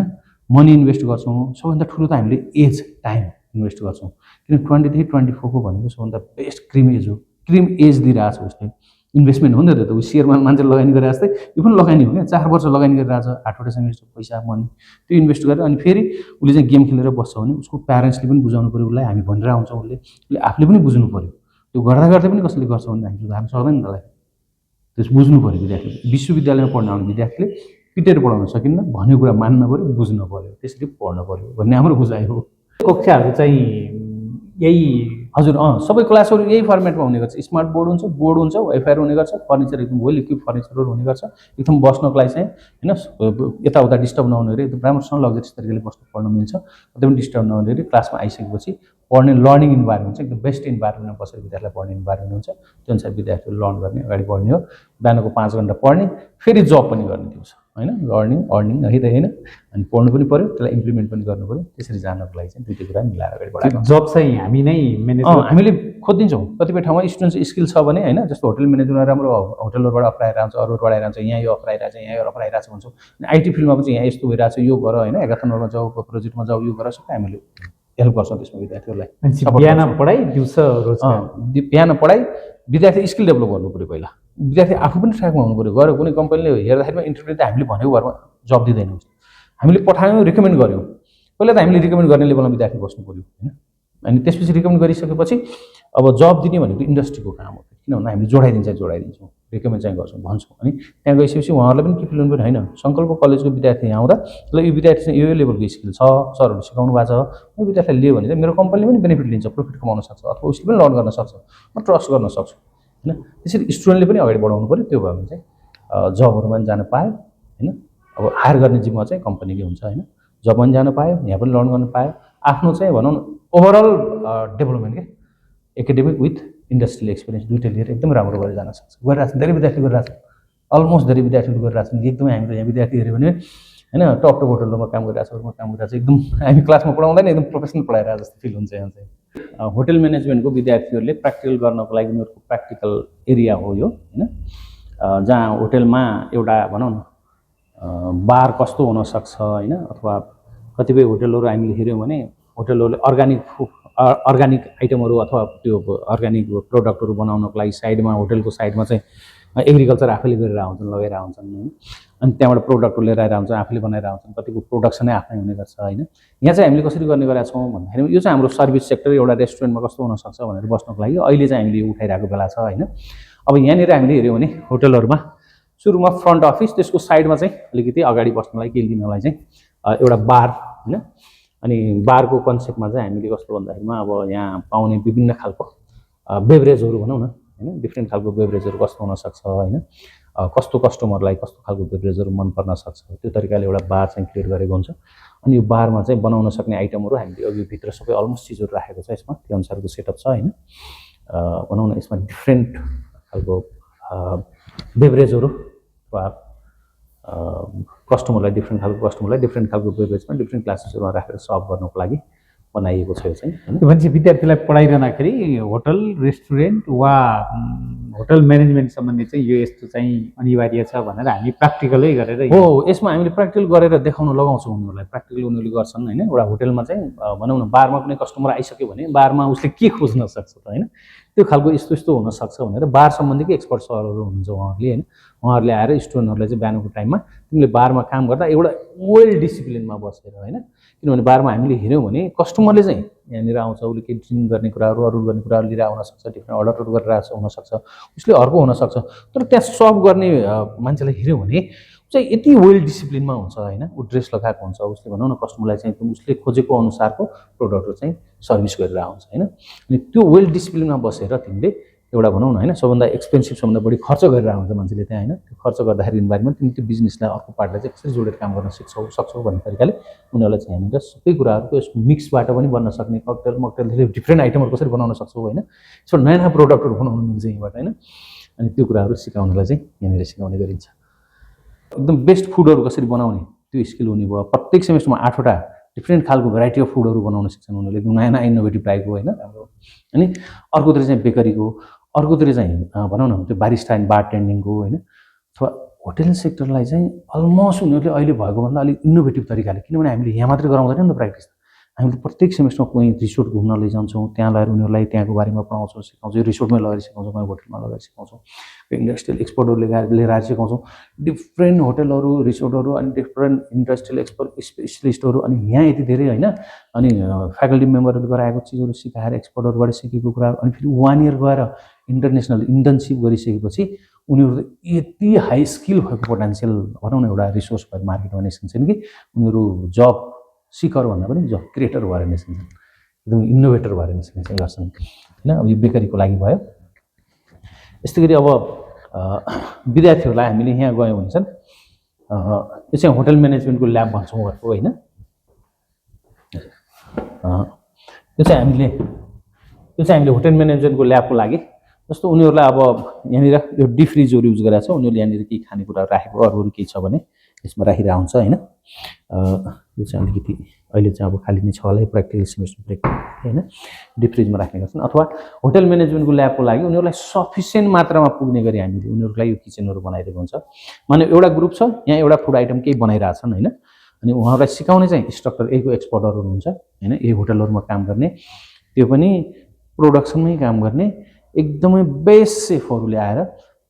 मनी इन्भेस्ट गर्छौँ। सबभन्दा ठुलो त हामीले एज टाइम इन्भेस्ट गर्छौँ, किन 23 24 को भनेको सबभन्दा बेस्ट क्रिम एज हो। क्रिम एज दिइरहेको छ उसले, इन्भेस्टमेन्ट हो नि त, ऊ सेयरमा मान्छे लगानी गरेर जस्तै यो पनि लगानी हो क्या। 4 वर्ष लगानी गरिरहेछ, 8वटा सेमेस्टर पैसा मनी त्यो इन्भेस्ट गरेर अनि फेरि उसले चाहिँ गेम खेलेर बस्छ भने उसको प्यारेन्ट्सले पनि बुझाउनु पऱ्यो उसलाई, हामी भनेर आउँछौँ उसले आफूले पनि बुझ्नु पऱ्यो। त्यो गर्दा गर्दै पनि कसले गर्छ भने हामी सुधार्न सक्दैन त्यसलाई, त्यस बुझ्नु पऱ्यो विद्यार्थीले। विश्वविद्यालयमा पढ्न आउने विद्यार्थीले पिटेर पढाउन सकिन्न, भन्ने कुरा मान्न पऱ्यो, बुझ्न पऱ्यो, त्यसरी पढ्न पऱ्यो भन्ने हाम्रो बुझाइ हो। कक्षाहरू चाहिँ यही हजुर सबै क्लासहरू यही फर्मेटमा हुने गर्छ। स्मार्ट बोर्ड हुन्छ, वाइफाई हुने गर्छ, फर्निचर एकदम वेल इक्विप फर्निचरहरू हुने गर्छ, एकदम बस्नको लागि चाहिँ होइन यताउता डिस्टर्ब नहुने गरी एकदम राम्रोसँग लग्जरियस तरिकाले बस्नु पढ्न मिल्छ, कतै पनि डिस्टर्ब नहुने गरी क्लासमा आइसकेपछि पढ्ने लर्निङ इन्भाइरोमेन्ट चाहिँ एकदम बेस्ट इन्भाइरोमेन्टमा बसेर विद्यार्थीलाई पढ्ने इन्भाइरोमेन्ट हुन्छ। त्यो अनुसार विद्यार्थीहरू लर्न गर्ने अगाडि बढ्ने हो। बिहानको 5 घन्टा पढ्ने फेरि जब पनि गर्ने दिउँसो होइन, लर्निङ अर्निङ है त होइन, अनि पढ्नु पनि पऱ्यो त्यसलाई इम्प्लिमेन्ट पनि गर्नु पऱ्यो। त्यसरी जानको लागि चाहिँ दुईटै कुरा मिलाएर अगाडि बढाएको। जब चाहिँ हामी नै म्यानेज हामीले खोजिदिन्छौँ। कतिपय ठाउँमा स्टुडेन्ट्स स्किल छ भने होइन, जस्तो होटल म्यानेजमेन्टमा राम्रो होटलहरूबाट अफर आइरहेको हुन्छ, अरूबाट आइरहेको हुन्छ, यहाँ यो अफर आइरहेको छ, यहाँ यो अफर आइरहेको छ भन्छौँ। अनि आइटी फिल्डमा पनि यहाँ यस्तो भइरहेको छ, यो गर होइन, हेकाथनमा जाऊ, प्रोजेक्टमा जाऊ, यो गर, सबै हामीले हेल्प गर्छौँ त्यसमा विद्यार्थीहरूलाई। बिहान पढाइ दिउँसो रोजगार, बिहान पढाइ विद्यार्थी स्किल डेभलप गर्नु पऱ्यो पहिला, विद्यार्थी आफू पनि ट्र्याकमा हुनु पऱ्यो। गएर कुनै कम्पनीले हेर्दाखेरिमा इन्टरभ्यू त हामीले भनेको भरमा जब दिँदैन, हामीले पठायौँ रिकमेन्ड गऱ्यौँ, पहिला त हामीले रिकमेन्ड गर्ने लेभलमा विद्यार्थी बस्नु पऱ्यो होइन। अनि त्यसपछि रिकमेन्ड गरिसकेपछि अब जब दिने भनेको इन्डस्ट्रीको काम हो, किन भन्दा हामीले जोडाइदिन्छौँ, रिकमेन्ड चाहिँ गर्छौँ, भन्छौँ। अनि त्यहाँ गइसकेपछि उहाँहरूलाई पनि के फिल हुनु पऱ्यो होइन, सङ्कल्प कलेजको विद्यार्थी यहाँ आउँदा ल यो विद्यार्थी चाहिँ यो लेभलको स्किल छ, सरहरूले सिकाउनु भएको छ, यो विद्यार्थीलाई लियो भने चाहिँ मेरो कम्पनीले पनि बेनिफिट लिन्छ, प्रफिट कमाउन सक्छ, अथवा उसले पनि लर्न गर्न सक्छ, म ट्रस्ट गर्न सक्छु होइन। त्यसरी स्टुडेन्टले पनि अगाडि बढाउनु पऱ्यो। त्यो भयो भने चाहिँ जबहरूमा पनि जान पायो होइन। अब हायर गर्ने जिम्मा चाहिँ कम्पनीकै हुन्छ होइन, जब पनि जान पायो, यहाँ पनि लर्न गर्न पायो, आफ्नो चाहिँ भनौँ न ओभरअल डेभलपमेन्ट के एकाडेमिक विथ इन्डस्ट्रियल एक्सपिरियन्स दुइटै लिएर एकदमै राम्रो गरेर जान सक्छ। गरिरहेको छन्, धेरै विद्यार्थी गरिरहेको छन्, अलमोस्ट धेरै विद्यार्थीहरू गरिरहेको छन्। एकदमै हामीले यहाँ विद्यार्थी हेऱ्यो भने होइन टप टप होटलमा काम गरिरहेको छ, काम गरिरहेको छ, एकदम हामी क्लासमा पढाउँदैन एकदम प्रोफेसनल पढाइरहेको जस्तो फिल हुन्छ यहाँ चाहिँ। होटल म्यानेजमेन्टको विद्यार्थीहरूले प्र्याक्टिकल गर्नको लागि उनीहरूको प्र्याक्टिकल एरिया हो यो होइन, जहाँ होटेलमा एउटा भनौँ न बार कस्तो हुनसक्छ होइन, अथवा कतिपय होटलहरू हामीले हेऱ्यौँ भने होटलहरूले अर्ग्यानिक आइटमहरू अथवा त्यो अर्ग्यानिक प्रोडक्टहरू बनाउनको लागि साइडमा होटलको साइडमा चाहिँ एग्रिकल्चर आफैले गरेर हुन्छन्, लगाएर हुन्छन् होइन, अनि त्यहाँबाट प्रोडक्टहरू लिएर आएर हुन्छन्, आफूले बनाएर हुन्छन्, कतिको प्रोडक्सनै आफ्नै हुने गर्छ होइन। यहाँ चाहिँ हामीले कसरी गर्ने गरेका छौँ भन्दाखेरि यो चाहिँ हाम्रो सर्भिस सेक्टर एउटा रेस्टुरेन्टमा कस्तो हुनसक्छ भनेर बस्नको लागि अहिले चाहिँ हामीले उठाइरहेको बेला छ होइन। अब यहाँनिर हामीले हेऱ्यौँ भने होटलहरूमा सुरुमा फ्रन्ट अफिस, त्यसको साइडमा चाहिँ अलिकति अगाडि बस्नलाई केही दिनलाई चाहिँ एउटा बार होइन, अनि बारको कन्सेप्टमा चाहिँ हामीले कस्तो भन्दाखेरिमा अब यहाँ पाउने विभिन्न खालको बेभरेजहरू भनौँ न होइन, डिफ्रेन्ट खालको बेभरेजहरू कस्तो हुनसक्छ होइन, कस्तो कस्टमरलाई कस्तो खालको बेभरेजहरू मन पर्न सक्छ त्यो तरिकाले एउटा बार चाहिँ क्रिएट गरेको हुन्छ। अनि यो बारमा चाहिँ बनाउन सक्ने आइटमहरू हामीले अघि भित्र सबै अलमोस्ट चिजहरू राखेको छ यसमा, त्यो अनुसारको सेटअप छ होइन। भनौँ न यसमा डिफ्रेन्ट खालको बेभरेजहरू वा कस्टमरलाई डिफ्रेन्ट खालको बेभरेजमा डिफ्रेन्ट क्लासेसहरूमा राखेर सर्भ गर्नको लागि बनाइएको छ यो चाहिँ होइन। त्यो मान्छे विद्यार्थीलाई पढाइरहँदाखेरि होटल रेस्टुरेन्ट वा होटल म्यानेजमेन्ट सम्बन्धी चाहिँ यो यस्तो चाहिँ अनिवार्य छ भनेर हामी प्र्याक्टिकलै गरेर हो, यसमा हामीले प्र्याक्टिकल गरेर देखाउन लगाउँछौँ उनीहरूलाई, प्र्याक्टिकल उनीहरूले गर्छन् होइन। एउटा होटलमा चाहिँ भनौँ न बारमा कुनै कस्टमर आइसक्यो भने बारमा उसले के खोज्न सक्छ त होइन, त्यो खालको यस्तो यस्तो हुनसक्छ भनेर बार सम्बन्धीकै एक्सपर्ट सरहरू हुनुहुन्छ उहाँहरूले होइन, उहाँहरूले आएर स्टुडेन्टहरूलाई चाहिँ बिहानको टाइममा तिमीले बारमा काम गर्दा एउटा वेल डिसिप्लिनमा बसेर होइन, किनभने बारमा हामीले हेऱ्यौँ भने कस्टमरले चाहिँ यहाँनिर आउँछ, उसले केही ड्रिङ्क गर्ने कुराहरू अरू गर्ने कुराहरू लिएर आउनसक्छ, डिफ्रेन्ट अर्डरहरू गरिरहेको हुनसक्छ, उसले अर्को हुनसक्छ, तर त्यहाँ सर्भ गर्ने मान्छेलाई हेऱ्यौँ भने चाहिँ यति वेल डिसिप्लिनमा हुन्छ होइन, ऊ ड्रेस लगाएको हुन्छ, उसले भनौँ न कस्टमरलाई चाहिँ उसले खोजेको अनुसारको प्रोडक्टहरू चाहिँ सर्भिस गरेर आउँछ होइन। अनि त्यो वेल डिसिप्लिनमा बसेर तिमीले एउटा भनौँ न होइन सबभन्दा एक्सपेन्सिभ सबभन्दा बढी खर्च गरेर आउँछ मान्छेले त्यहाँ होइन, त्यो खर्च गर्दाखेरि बारेमा तिमी त्यो बिजनेसलाई अर्को पार्टलाई चाहिँ कसरी जोडेर काम गर्न सक्छौ भन्ने तरिकाले उनीहरूलाई चाहिँ यहाँनिर सबै कुराहरूको यस मिक्सबाट पनि बन्न सक्ने ककटेल धेरै डिफ्रेन्ट आइटमहरू कसरी बनाउन सक्छौ होइन, यसबाट नयाँ नयाँ प्रोडक्टहरू बनाउनु मिल्छ यहीँबाट होइन। अनि त्यो कुराहरू सिकाउनलाई चाहिँ यहाँनिर सिकाउने गरिन्छ। एकदम बेस्ट फुडहरू कसरी बनाउने त्यो स्किल हुने भयो। प्रत्येक सेमेस्टरमा 8वटा डिफ्रेन्ट खालको भेराइटी अफ फुडहरू बनाउन सिक्छन् उनीहरूले, एकदम नयाँ नयाँ इनोभेटिभ टाइपको होइन राम्रो। अनि अर्कोतिर चाहिँ बेकरीको, अर्कोतिर चाहिँ भनौँ न त्यो बारिस्टा एन्ड बार टेन्डिङको होइन, अथवा होटेल सेक्टरलाई चाहिँ अलमोस्ट उनीहरूले अहिले भएको भन्दा अलिक इनोभेटिभ तरिकाले, किनभने हामीले यहाँ मात्रै गराउँदैन नि त प्र्याक्टिस, हामीले प्रत्येक सेमेस्टरमा कुनै रिसोर्ट घुम्न लैजान्छौँ, त्यहाँ लगेर उनीहरूलाई त्यहाँको बारेमा पढाउँछौँ, सिकाउँछौँ, यो रिसोर्टमै लगेर सिकाउँछौँ, कुनै होटलमा लगेर सिकाउँछौँ, इन्डस्ट्रियल एक्सपर्टहरू लिएर आएर सिकाउँछौँ, डिफ्रेन्ट होटलहरू रिसोर्टहरू अनि डिफ्रेन्ट इन्डस्ट्रियल स्पेसलिस्टहरू, अनि यहाँ यति धेरै होइन, अनि फ्याकल्टी मेम्बरहरूले गराएको चिजहरू सिकाएर एक्सपर्टहरूबाट सिकेको कुराहरू, अनि फेरि 1 इयर गएर इन्टरनेसनल इन्टर्नसिप गरिसकेपछि उनीहरू यति हाई स्किल भएको पोटेन्सियल भनौँ न एउटा रिसोर्स भएर मार्केटमा निस्किन्छन् कि उनीहरू जब सिकर भन्दा पनि जब क्रिएटर भएर निस्किन्छन्, एकदम इनोभेटर भएर निस्किने चाहिँ गर्छन् होइन। अब यो बेकरीको लागि भयो। यस्तै गरी अब विद्यार्थीहरूलाई हामीले यहाँ गयौँ भने चाहिँ यो चाहिँ होटल म्यानेजमेन्टको ल्याब भन्छौँ अर्को होइन, यो चाहिँ हामीले होटल म्यानेजमेन्टको ल्याबको लागि जस्तो उनीहरूलाई अब यहाँनिर यो डिफ्रिजहरू युज गरेको छ, उनीहरूले यहाँनिर केही खानेकुराहरू राखेको अरू केही छ भने यसमा राखिरहेको हुन्छ होइन। यो चाहिँ अलिकति अहिले चाहिँ अब खाली नै छ होला प्र्याक्टिकल सेमेस्टर ब्रेक होइन, डिफ्रिजमा राख्ने गर्छन्। अथवा होटल म्यानेजमेन्टको ल्याबको लागि उनीहरूलाई सफिसियन्ट मात्रामा पुग्ने गरी हामीले उनीहरूलाई यो किचनहरू बनाइदिएको हुन्छ। माने एउटा ग्रुप छ यहाँ एउटा फुड आइटम केही बनाइरहेछन् होइन, अनि उहाँहरूलाई सिकाउने चाहिँ इन्स्ट्रक्टर यहीको एक्सपर्टहरू हुन्छ होइन, यही होटलहरूमा काम गर्ने, त्यो पनि प्रोडक्सनमै काम गर्ने एकदमै बेस्ट सेफहरूले आएर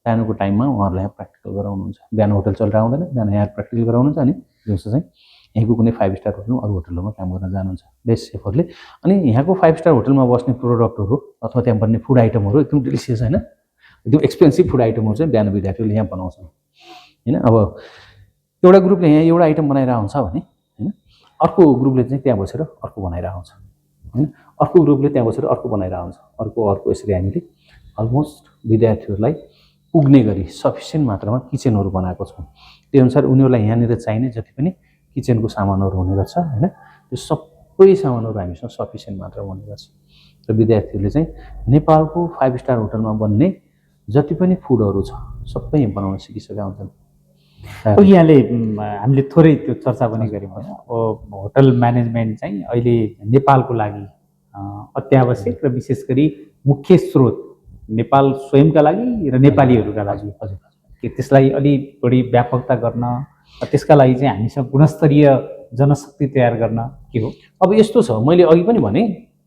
बिहानको टाइममा उहाँहरूलाई यहाँ प्र्याक्टिकल गराउनुहुन्छ। बिहान होटल चलेर आउँदैन, बिहान यहाँ प्र्याक्टिकल गराउनुहुन्छ, अनि दिउँसो चाहिँ यहीँको कुनै 5 स्टार होटल अरू होटलहरूमा काम गर्न जानुहुन्छ बेस्ट सेफहरूले। अनि यहाँको 5 स्टार होटलमा बस्ने प्रोडक्टहरू अथवा त्यहाँ बन्ने फुड आइटमहरू एकदम डिलिसियस होइन, एकदम एक्सपेन्सिभ फुड आइटमहरू चाहिँ बिहान विद्यार्थीहरूले यहाँ बनाउँछन् होइन। अब एउटा ग्रुपले यहाँ एउटा आइटम बनाएर आउँछ भने होइन, अर्को ग्रुपले चाहिँ त्यहाँ बसेर अर्को बनाएर आउँछ होइन, अर्को ग्रुपले त्यहाँ बसेर अर्को बनाएर आउँछ, अर्को यसरी हामीले अलमोस्ट विद्यार्थीहरूलाई पुग्ने गरी सफिसियन्ट मात्रामा किचनहरू बनाएको छौँ। त्यो अनुसार उनीहरूलाई यहाँनिर चाहिने जति पनि किचनको सामानहरू हुने गर्छ होइन, त्यो कोही सामानहरू हामीसँग सफिसियन्ट मात्रामा हुने गर्छ र विद्यार्थीहरूले चाहिँ नेपालको 5 स्टार होटलमा बन्ने जति पनि फुडहरू छ सबै बनाउन सिकिसकेका हुन्छन्। अघि यहाँले हामीले थोरै त्यो चर्चा पनि गऱ्यौँ होइन, अब होटल म्यानेजमेन्ट चाहिँ अहिले नेपालको लागि अत्यावश्यक र विशेष गरी मुख्य स्रोत नेपाल स्वयंका लागि र नेपालीहरूका लागि। हजुर कि त्यसलाई अलि बढी व्यापकता गर्न, त्यसका लागि चाहिँ हामीसँग गुणस्तरीय जनशक्ति तयार गर्न के हो? अब यस्तो छ, मैले अघि पनि भने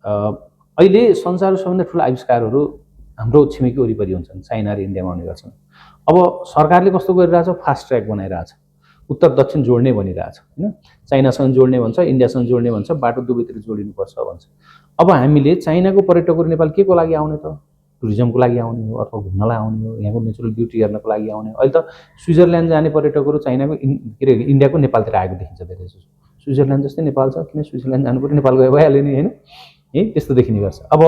अहिले संसारको सबभन्दा ठुलो आविष्कारहरू हाम्रो छिमेकी वरिपरि हुन्छन्, चाइना र इन्डियामा आउने गर्छन्। अब सरकारले कस्तो गरिरहेछ, फास्ट ट्र्याक बनाइरहेछ, उत्तर दक्षिण जोड्ने भनिरहेछ होइन, चाइनासँग जोड्ने भन्छ, इन्डियासँग जोड्ने भन्छ, बाटो दुवैतिर जोडिनुपर्छ भन्छ। अब हामीले चाइनाको पर्यटकहरू नेपाल के को लागि आउने त? टुरिज्मको लागि आउने हो अथवा घुम्नलाई आउने हो, यहाँको नेचुरल ब्युटी हेर्नको लागि आउने हो। अहिले त स्विजरल्यान्ड जाने पर्यटकहरू चाइनाको के अरे इन्डियाको नेपालतिर आएको देखिन्छ धेरै जसो। स्विजरल्यान्ड जस्तै नेपाल छ, किन स्विजरल्यान्ड जानु पर्यो, नेपाल गए भइहाल्यो नि होइन, है त्यस्तो देखिने गर्छ। अब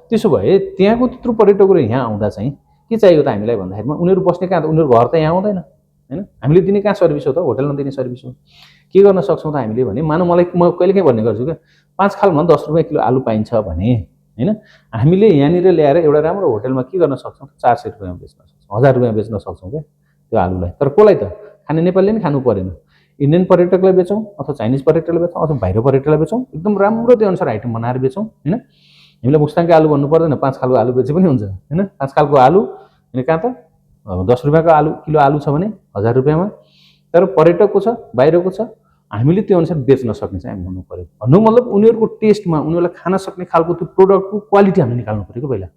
त्यसो भए त्यहाँको त्यत्रो पर्यटकहरू यहाँ आउँदा चाहिँ के चाहियो त हामीलाई भन्दाखेरिमा, उनीहरू बस्ने कहाँ त, उनीहरू घर त यहाँ आउँदैन होइन, हामीले दिने कहाँ सर्भिस हो त, होटलमा दिने सर्भिस हो। के गर्न सक्छौँ त हामीले भने, मानव म कहिलेकाहीँ भन्ने गर्छु क्या, 5 खालमा 10 रुपियाँ किलो आलु पाइन्छ भने होइन, हामीले यहाँनिर ल्याएर एउटा राम्रो होटलमा के गर्न सक्छौँ, 400 रुपियाँमा बेच्न सक्छौँ, 1000 रुपियाँमा बेच्न सक्छौँ क्या त्यो आलुलाई। तर कसलाई त, खाने नेपालीले नि खानु परेन, इन्डियन पर्यटकलाई बेचौँ अथवा चाइनिज पर्यटकलाई बेचौँ अथवा बाहिर पर्यटकलाई बेचौँ, एकदम राम्रो त्यो अनुसार आइटम बनाएर बेचौँ होइन। हामीलाई मुस्ताङकै आलु भन्नु पर्दैन, 5 खालको आलु बेचे पनि हुन्छ होइन। 5 खालको आलु होइन, कहाँ त 10 रुपियाँको आलु किलो आलु छ भने 1000 रुपियाँमा, तर पर्यटकको छ, बाहिरको छ, हामीले त्यो अनुसार बेच्न सक्ने चाहिँ हामी हुनु पऱ्यो। भन्नु मतलब उनीहरूको टेस्टमा उनीहरूलाई खान सक्ने खालको त्यो प्रोडक्टको क्वालिटी हामीले निकाल्नु पऱ्यो कि पहिला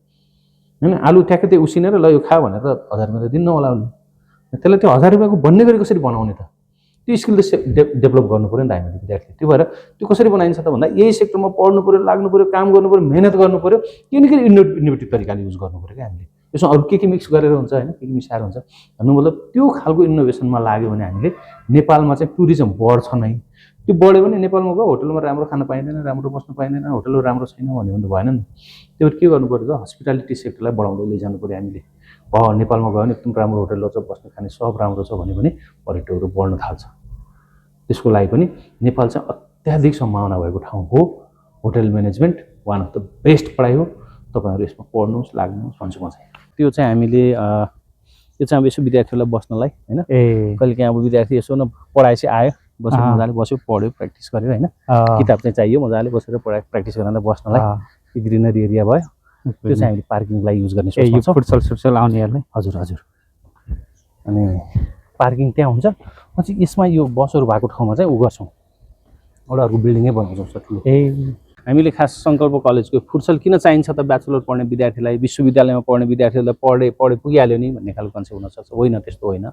होइन। आलु ठ्याक्कै त्यो उसिनेर ल यो खा भनेर त 1000 रुपियाँ त दिन्न होला उसले, त्यसलाई त्यो 1000 रुपियाँको बन्ने गरी कसरी बनाउने त, त्यो स्किल त डेभलप गर्नु पऱ्यो नि त हामीले विद्यार्थीले। त्यो भएर त्यो कसरी बनाइन्छ त भन्दा, यही सेक्टरमा पढ्नु पऱ्यो, लाग्नु पऱ्यो, काम गर्नु पऱ्यो, मेहनत गर्नु पऱ्यो, त्यो निकै इनोभेटिभ तरिकाले युज गर्नु पऱ्यो क्या हामीले। त्यसमा अरू के मिक्स गरेर हुन्छ होइन, के मिसाएर हुन्छ भन्नु मतलब त्यो खालको इनोभेसनमा लाग्यो भने हामीले नेपालमा चाहिँ टुरिज्म बढ्छ नै। त्यो बढ्यो भने नेपालमा गयो होटलमा राम्रो खान पाइँदैन, राम्रो बस्न पाइँदैन, होटलहरू राम्रो छैन भन्यो भने त भएन नि। त्यो भएर के गर्नु पऱ्यो त, हस्पिटालिटी सेक्टरलाई बढाउँदै लैजानु पऱ्यो हामीले। नेपालमा गयो भने एकदम राम्रो होटलहरू छ, बस्ने खाने सब राम्रो छ भन्यो भने पर्यटकहरू बढ्न थाल्छ। त्यसको लागि पनि नेपाल चाहिँ अत्याधिक सम्भावना भएको ठाउँ हो। Hotel management one of the best पढाइ हो, तपाईँहरू यसमा पढ्नुहोस्, लाग्नुहोस् भन्छु म चाहिँ। त्यो चाहिँ हामीले त्यो चाहिँ अब यसो विद्यार्थीहरूलाई बस्नलाई होइन, कहिलेकाहीँ अब विद्यार्थी यसो न पढाइ चाहिँ आयो, बस्यो मजाले बस्यो, पढ्यो, प्र्याक्टिस गर्यो होइन, किताब चाहिँ चाहियो मजाले बसेर प्र्याक्टिस गर्न बस्नलाई, ग्रिनरी एरिया भयो, त्यो चाहिँ हामीले पार्किङलाई युज गर्ने सोच्छौँ। फुटसल आउनेहरूलाई हजुर हजुर, अनि पार्किङ त्यहाँ हुन्छ। पछि यसमा यो बसहरू भएको ठाउँमा चाहिँ उ गर्छौँ, एउटा अर्को बिल्डिङै बनाउँछौँ ठुलो। हामीले खास सङ्कल्प कलेजको फुटसल किन चाहिन्छ त, ब्याचलर पढ्ने विद्यार्थीलाई, विश्वविद्यालयमा पढ्ने विद्यार्थीहरूलाई पढे पुगिहाल्यो नि भन्ने खालको कन्सेप्ट हुनसक्छ। होइन, त्यस्तो होइन।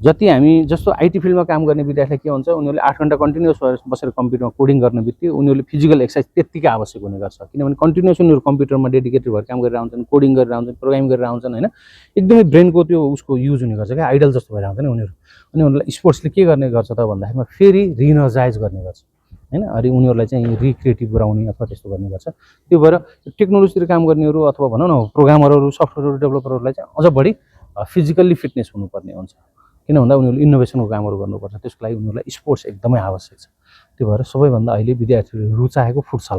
जति हामी जस्तो आइटी फिल्डमा काम गर्ने विद्यार्थीलाई के हुन्छ, उनीहरूले 8 घन्टा कन्टिन्युस बसेर कम्प्युटरमा कोडिङ गर्ने बित्तिकै उनीहरूले फिजिकल एक्सर्साइज त्यत्तिकै आवश्यक हुने गर्छ, किनभने कन्टिन्युस उनीहरू कम्प्युटरमा डेडिकेटेड भएर काम गरेर आउँछन्, कोडिङ गरेर आउँछन्, प्रोग्रामिङ गरेर आउँछन् होइन। एकदमै ब्रेनको त्यो उसको युज हुने गर्छ क्या, आइडल जस्तो भएर आउँछ नि उनीहरू। अनि उनीहरूलाई स्पोर्ट्सले के गर्ने गर्छ त भन्दाखेरिमा फेरि रिनर्जाइज गर्ने गर्छ होइन, अनि उनीहरूलाई चाहिँ रिक्रिएटिभ गराउने अथवा त्यस्तो गर्ने गर्छ। त्यो भएर टेक्नोलोजीतिर काम गर्नेहरू अथवा भनौँ न प्रोग्रामरहरू, सफ्टवेयर डेभलपरहरूलाई चाहिँ अझ बढी फिजिकल्ली फिटनेस हुनुपर्ने हुन्छ, किन भन्दा उनीहरूले इनोभेसनको कामहरू गर्नुपर्छ, त्यसको लागि उनीहरूलाई स्पोर्ट्स एकदमै आवश्यक छ। त्यो भएर सबैभन्दा अहिले विद्यार्थीहरूले रुचाएको फुटसल,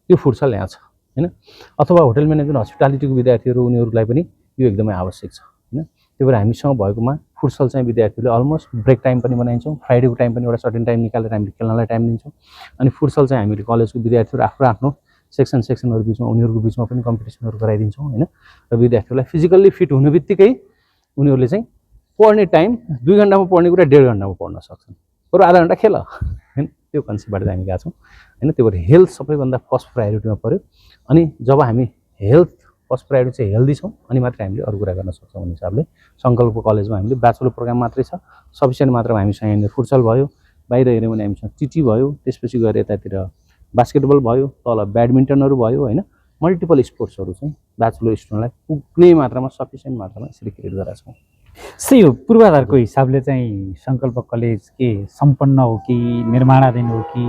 त्यो फुटसल यहाँ छ होइन। अथवा होटल म्यानेजमेन्ट हस्पिटालिटीको विद्यार्थीहरू, उनीहरूलाई पनि यो एकदमै आवश्यक छ होइन। त्यो भएर हामीसँग भएकोमा फुटसल चाहिँ विद्यार्थीहरूले अलमोस्ट ब्रेक टाइम पनि बनाइन्छौँ, फ्राइडेको टाइम पनि एउटा सर्टेन टाइम निकालेर हामीले खेल्नलाई टाइम दिन्छौँ। अनि फुटसल चाहिँ हामीले कलेजको विद्यार्थीहरू आफ्नो आफ्नो सेक्सनहरू बिचमा उनीहरूको बिचमा पनि कम्पिटिसनहरू गराइदिन्छौँ होइन। र विद्यार्थीहरूलाई फिजिकल्ली फिट हुने बित्तिकै उनीहरूले चाहिँ पढ्ने टाइम 2 घन्टामा पढ्ने कुरा 1.5 घन्टामा पढ्न सक्छन्, बरु आधा घन्टा खेल होइन। त्यो कन्सेप्टबाट हामी गएको छौँ होइन। त्यो भएर हेल्थ सबैभन्दा फर्स्ट प्रायोरिटीमा पऱ्यो। अनि जब हामी हेल्थ फर्स्ट प्रायोरिटी चाहिँ हेल्दी छौँ अनि मात्रै हामीले अरू कुरा गर्न सक्छौँ भन्ने हिसाबले सङ्कल्प कलेजमा हामीले ब्याचलर प्रोग्राम मात्रै छ, सफिसियन्ट मात्रामा हामीसँग यहाँनिर फुटसल भयो, बाहिर हेऱ्यौँ भने हामीसँग टिटी भयो, त्यसपछि गएर यतातिर बास्केटबल भयो, तल ब्याडमिन्टनहरू भयो होइन। मल्टिपल स्पोर्ट्सहरू चाहिँ ब्याचलर स्टुडेन्टलाई पुग्ने मात्रामा सफिसियन्ट मात्रामा यसरी क्रिएट गरेका छौँ। सही हो। पूर्वाधारको हिसाबले चाहिँ सङ्कल्प कलेज के सम्पन्न हो कि निर्माणाधीन हो कि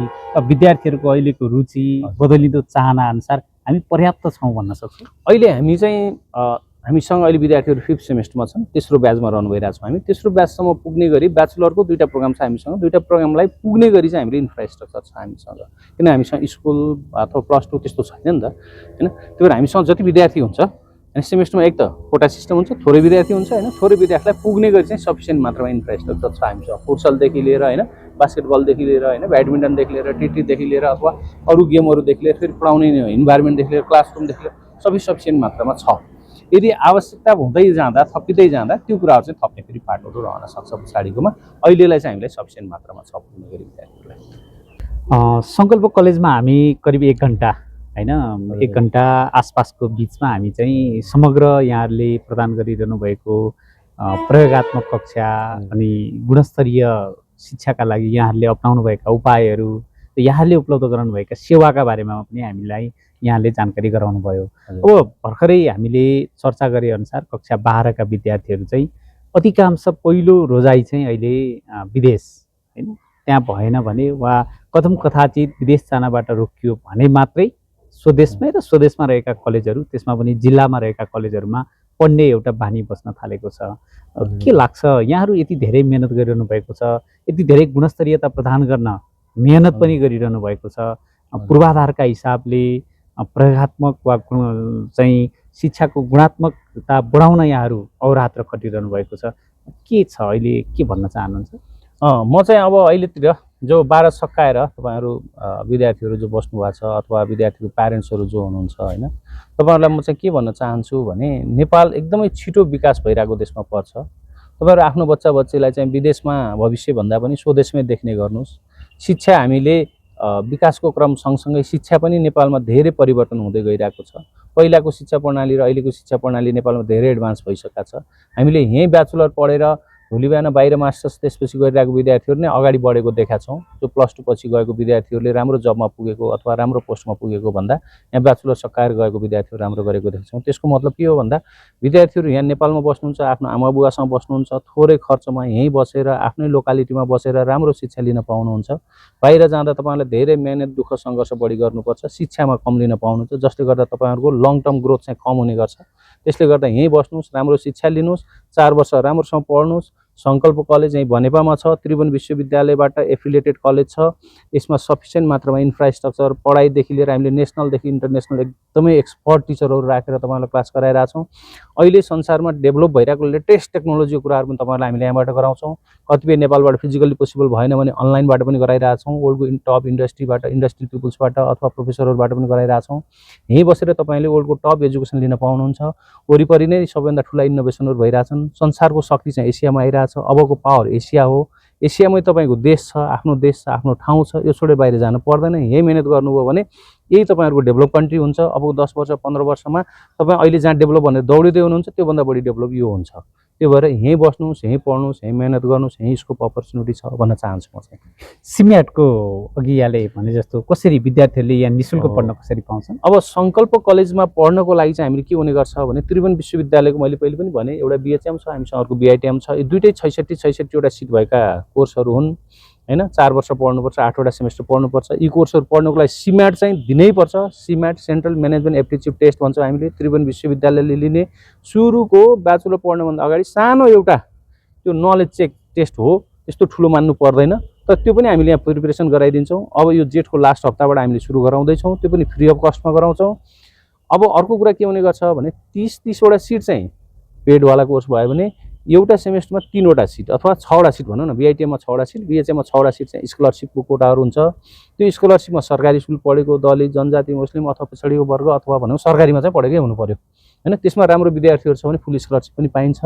विद्यार्थीहरूको अहिलेको रुचि बदलिँदो चाहना अनुसार हामी पर्याप्त छौँ भन्न सक्छौँ? अहिले हामी चाहिँ हामीसँग अहिले विद्यार्थीहरू 5th सेमेस्टरमा छन्, तेस्रो ब्याचमा रहनु भइरहेको छौँ हामी। तेस्रो ब्याचसम्म पुग्ने गरी ब्याचलरको 2टा प्रोग्राम छ हामीसँग। 2टा प्रोग्रामलाई पुग्ने गरी चाहिँ हाम्रो इन्फ्रास्ट्रक्चर छ हामीसँग, किन हामीसँग स्कुल अथवा +2 त्यस्तो छैन नि त हैन। त्यही भएर हामीसँग जति विद्यार्थी हुन्छ अनि सेमेस्टरमा एक त कोटा सिस्टम हुन्छ, थोरै विद्यार्थी हुन्छ हैन, थोरै विद्यार्थीलाई पुग्ने गरी चाहिँ सफिसियन्ट मात्रामा इन्फ्रास्ट्रक्चर छ हामीसँग। फुटसलदेखि लिएर हैन, बास्केटबलदेखि लिएर हैन, ब्याडमिन्टनदेखि लिएर, टिटीदेखि लिएर अथवा अरू गेमहरूदेखि लिएर, फेरि पढाउने इन्भाइरोमेन्टदेखि लिएर, क्लासरुमदेखि लिएर सबै सफिसियन्ट मात्रामा छ। यदि आवश्यकता हुँदै जाँदा, थपिँदै जाँदा त्यो कुराहरू चाहिँ थप्ने फेरि पाटोहरू रहन सक्छ पछाडिकोमा। अहिलेलाई चाहिँ हामीलाई सफिसियन्ट मात्रामा छ पुग्ने गरी विद्यार्थीहरूलाई। सङ्कल्प कलेजमा हामी करिब 1 घन्टा हैन, 1 घन्टा आसपासको बिचमा हामी चाहिँ समग्र यहाँहरूले प्रदान गरिरहनु भएको प्रयोगात्मक कक्षा अनि गुणस्तरीय शिक्षाका लागि यहाँहरूले अपनाउनु भएका उपायहरू, यहाँहरूले उपलब्ध गराउनुभएका सेवाका बारेमा पनि हामीलाई यहाँले जानकारी गराउनु भयो। अब भर्खरै हामीले चर्चा गरे अनुसार कक्षा 12 का विद्यार्थीहरू चाहिँ अधिकांश पहिलो रोजाइ चाहिँ अहिले विदेश हैन, त्यहाँ भएन भने वा कथम कथाचित विदेश जानबाट रोकियो भने मात्रै स्वदेशमै र स्वदेशमा रहेका कलेजहरू, त्यसमा पनि जिल्लामा रहेका कलेजहरूमा पढ्ने एउटा बानी बस्न थालेको छ। के लाग्छ, यहाँहरू यति धेरै मेहनत गरिरहनु भएको छ, यति धेरै गुणस्तरीयता प्रदान गर्न मेहनत पनि गरिरहनु भएको छ, पूर्वाधारका हिसाबले प्रयोगात्मक वा चाहिँ शिक्षाको गुणात्मकता बढाउन यहाँहरू अहोरात्र खटिरहनु भएको छ, के छ अहिले, के भन्न चाहनुहुन्छ? म चाहिँ अब अहिलेतिर जो 12 सकाएर तपाईँहरू विद्यार्थीहरू जो बस्नु भएको छ अथवा विद्यार्थीको प्यारेन्ट्सहरू जो हुनुहुन्छ हैन, तपाईँहरूलाई म चाहिँ के भन्न चाहन्छु भने नेपाल एकदमै छिटो विकास भइरहेको देशमा पर्छ। तपाईँहरू आफ्नो बच्चा-बच्चीलाई चाहिँ विदेशमा भविष्यभन्दा पनि स्वदेशमै देख्ने गर्नुहोस्। शिक्षा हामीले विकासको क्रम सँगसँगै शिक्षा पनि नेपालमा धेरै परिवर्तन हुँदै गइरहेको छ। पहिलाको शिक्षा प्रणाली र अहिलेको शिक्षा प्रणाली नेपालमा धेरै एडभान्स भइसकेको छ। हामीले यहीँ ब्याचलर पढेर भोलि बिहान बाहिर मास्टर्स त्यसपछि गरिरहेको विद्यार्थीहरू नै अगाडि बढेको देखाएको छौँ। जो +2 पछि गएको विद्यार्थीहरूले राम्रो जबमा पुगेको अथवा राम्रो पोस्टमा पुगेको भन्दा यहाँ ब्याचलर सकाएर गएको विद्यार्थीहरू राम्रो गरेको देखेको छौँ। त्यसको मतलब के हो भन्दा विद्यार्थीहरू यहाँ नेपालमा बस्नुहुन्छ, आफ्नो आमाबुवासँग बस्नुहुन्छ, थोरै खर्चमा यहीँ बसेर आफ्नै लोकालिटीमा बसेर राम्रो शिक्षा लिन पाउनुहुन्छ। बाहिर जाँदा तपाईँहरूलाई धेरै मेहनत, दुःख, सङ्घर्ष बढी गर्नुपर्छ, शिक्षामा कम लिन पाउनुहुन्छ, जसले गर्दा तपाईँहरूको लङ टर्म ग्रोथ चाहिँ कम हुने गर्छ। त्यसले गर्दा यहीँ बस्नुहोस्, राम्रो शिक्षा लिनुहोस्, 4 वर्ष राम्रोसँग पढ्नुहोस्। सङ्कल्प कलेज यहीँ बनेपामा छ, त्रिभुवन विश्वविद्यालयबाट एफिलिएटेड कलेज छ। यसमा सफिसियन्ट मात्रामा इन्फ्रास्ट्रक्चर, पढाइदेखि लिएर हामीले नेसनलदेखि इन्टरनेसनल एकदमै एक्सपर्ट टिचरहरू राखेर तपाईँहरूलाई क्लास गराइरहेछौँ। अहिले संसारमा डेभलप भइरहेको लेटेस्ट टेक्नोलोजीको कुराहरू पनि तपाईँहरूलाई हामीले यहाँबाट गराउँछौँ। कतिपय नेपालबाट फिजिकली पोसिबल भएन भने अनलाइनबाट पनि गराइरहेछौँ। वर्ल्डको टप इन्डस्ट्रीबाट, इन्डस्ट्रियल पिपुल्सबाट अथवा प्रोफेसरहरूबाट पनि गराइरहेछौँ। यहीँ बसेर तपाईँले वर्ल्डको टप एजुकेसन लिन पाउनुहुन्छ। वरिपरि नै सबैभन्दा ठुला इनोभेसनहरू भइरहेछन्। संसारको शक्ति चाहिँ एसियामा आइरहेछ। अबको पावर एसिया हो। एसियामै तपाईँको देश छ, आफ्नो देश छ, आफ्नो ठाउँ छ। यो छोडेर बाहिर जानु पर्दैन। यही मेहनत गर्नुभयो भने यही तपाईँहरूको डेभलप कन्ट्री हुन्छ। अब 10 वर्ष 15 वर्षमा तपाईँ अहिले जहाँ डेभलप भनेर दौडिँदै हुनुहुन्छ त्योभन्दा बढी डेभलप यो हुन्छ। त्यो भएर यहीँ बस्नुहोस्, यहीँ पढ्नुहोस्, यहीँ मेहनत गर्नुहोस्, यहीँ स्कोप अपर्च्युनिटी छ भन्न चाहन्छु म चाहिँ। सिम्याटको अघि यहाँले भने जस्तो कसरी विद्यार्थीहरूले यहाँ निःशुल्क पढ्न कसरी पाउँछन्? अब सङ्कल्प कलेजमा पढ्नको लागि चाहिँ हामीले के हुने गर्छ भने त्रिभुवन विश्वविद्यालयको मैले पहिले पनि भने एउटा बिएचएम छ, हामीसँग अर्को बिआइटिएम छ। यो दुइटै 66-66 वटा सिट भएका कोर्सहरू हुन् हैन। 4 वर्ष पढ्नुपर्छ, 8 वटा सेमेस्टर पढ्नुपर्छ। यी कोर्सहरू पढ्नको लागि सिम्याट चाहिँ दिनैपर्छ। CMAT central management aptitude test भन्छौँ हामीले। त्रिभुवन विश्वविद्यालयले लिने सुरुको ब्याचलर पढ्नुभन्दा अगाडि सानो एउटा त्यो नलेज चेक टेस्ट हो, त्यस्तो ठुलो मान्नु पर्दैन। तर त्यो पनि हामीले यहाँ प्रिपरेसन गराइदिन्छौँ। अब यो जेठको लास्ट हप्ताबाट हामीले सुरु गराउँदैछौँ, त्यो पनि फ्री अफ कस्टमा गराउँछौँ। अब अर्को कुरा के हुने गर्छ भने 30 वटा सिट चाहिँ पेडवाला कोर्स भयो भने एउटा सेमेस्टरमा 3 वटा सिट अथवा 6 वटा सिट भनौँ न। बिआइटिएममा 6 वटा सिट, बिएचएममा 6 वटा सिट चाहिँ स्कलरसिपको कोटाहरू हुन्छ। त्यो स्कलरसिपमा सरकारी स्कुल पढेको, दलित, जनजाति, मुस्लिम अथवा पछाडिको वर्ग अथवा भनौँ सरकारीमा चाहिँ पढेकै हुनु पर्यो हैन। त्यसमा राम्रो विद्यार्थीहरू छ भने फुल स्कलरसिप पनि पाइन्छ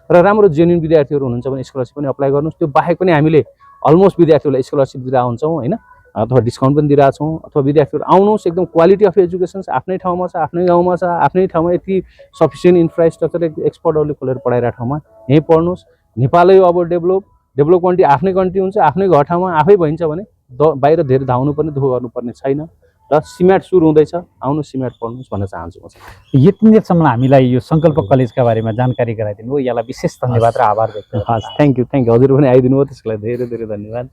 र राम्रो जेन्युन विद्यार्थीहरू हुनुहुन्छ भने स्कलरसिप पनि अप्लाई गर्नुहोस्। त्यो बाहेक पनि हामीले अलमोस्ट विद्यार्थीहरूलाई स्कलरसिप दिइरहेको हुन्छौँ हैन, अथवा डिस्काउन्ट पनि दिइरहेको छौँ। अथवा विद्यार्थीहरू आउनुहोस्, एकदम क्वालिटी अफ एजुकेसन आफ्नै ठाउँमा छ, आफ्नै गाउँमा छ, आफ्नै ठाउँमा यति सफिसियन्ट इन्फ्रास्ट्रक्चर एक्सपर्टहरूले खोलेर पढाइरहेको ठाउँमा यहीँ पढ्नुहोस्। नेपालै अब डेभलप कन्ट्री आफ्नै कन्ट्री हुन्छ, आफ्नै घर ठाउँमा आफै भइन्छ भने बाहिर धेरै धाउनुपर्ने, दुःख गर्नुपर्ने छैन। र सिम्याट सुरु हुँदैछ, आउनु सिम्याट पढ्नुहोस् भन्न चाहन्छु म चाहिँ। यतिन्जेलसम्म हामीलाई यो सङ्कल्प कलेजका बारेमा जानकारी गराइदिनु हो, यहाँलाई विशेष धन्यवाद र आभार व्यक्त गर्छु। थ्याङ्क यू हजुर पनि आइदिनु भयो, त्यसको लागि धेरै धेरै धन्यवाद।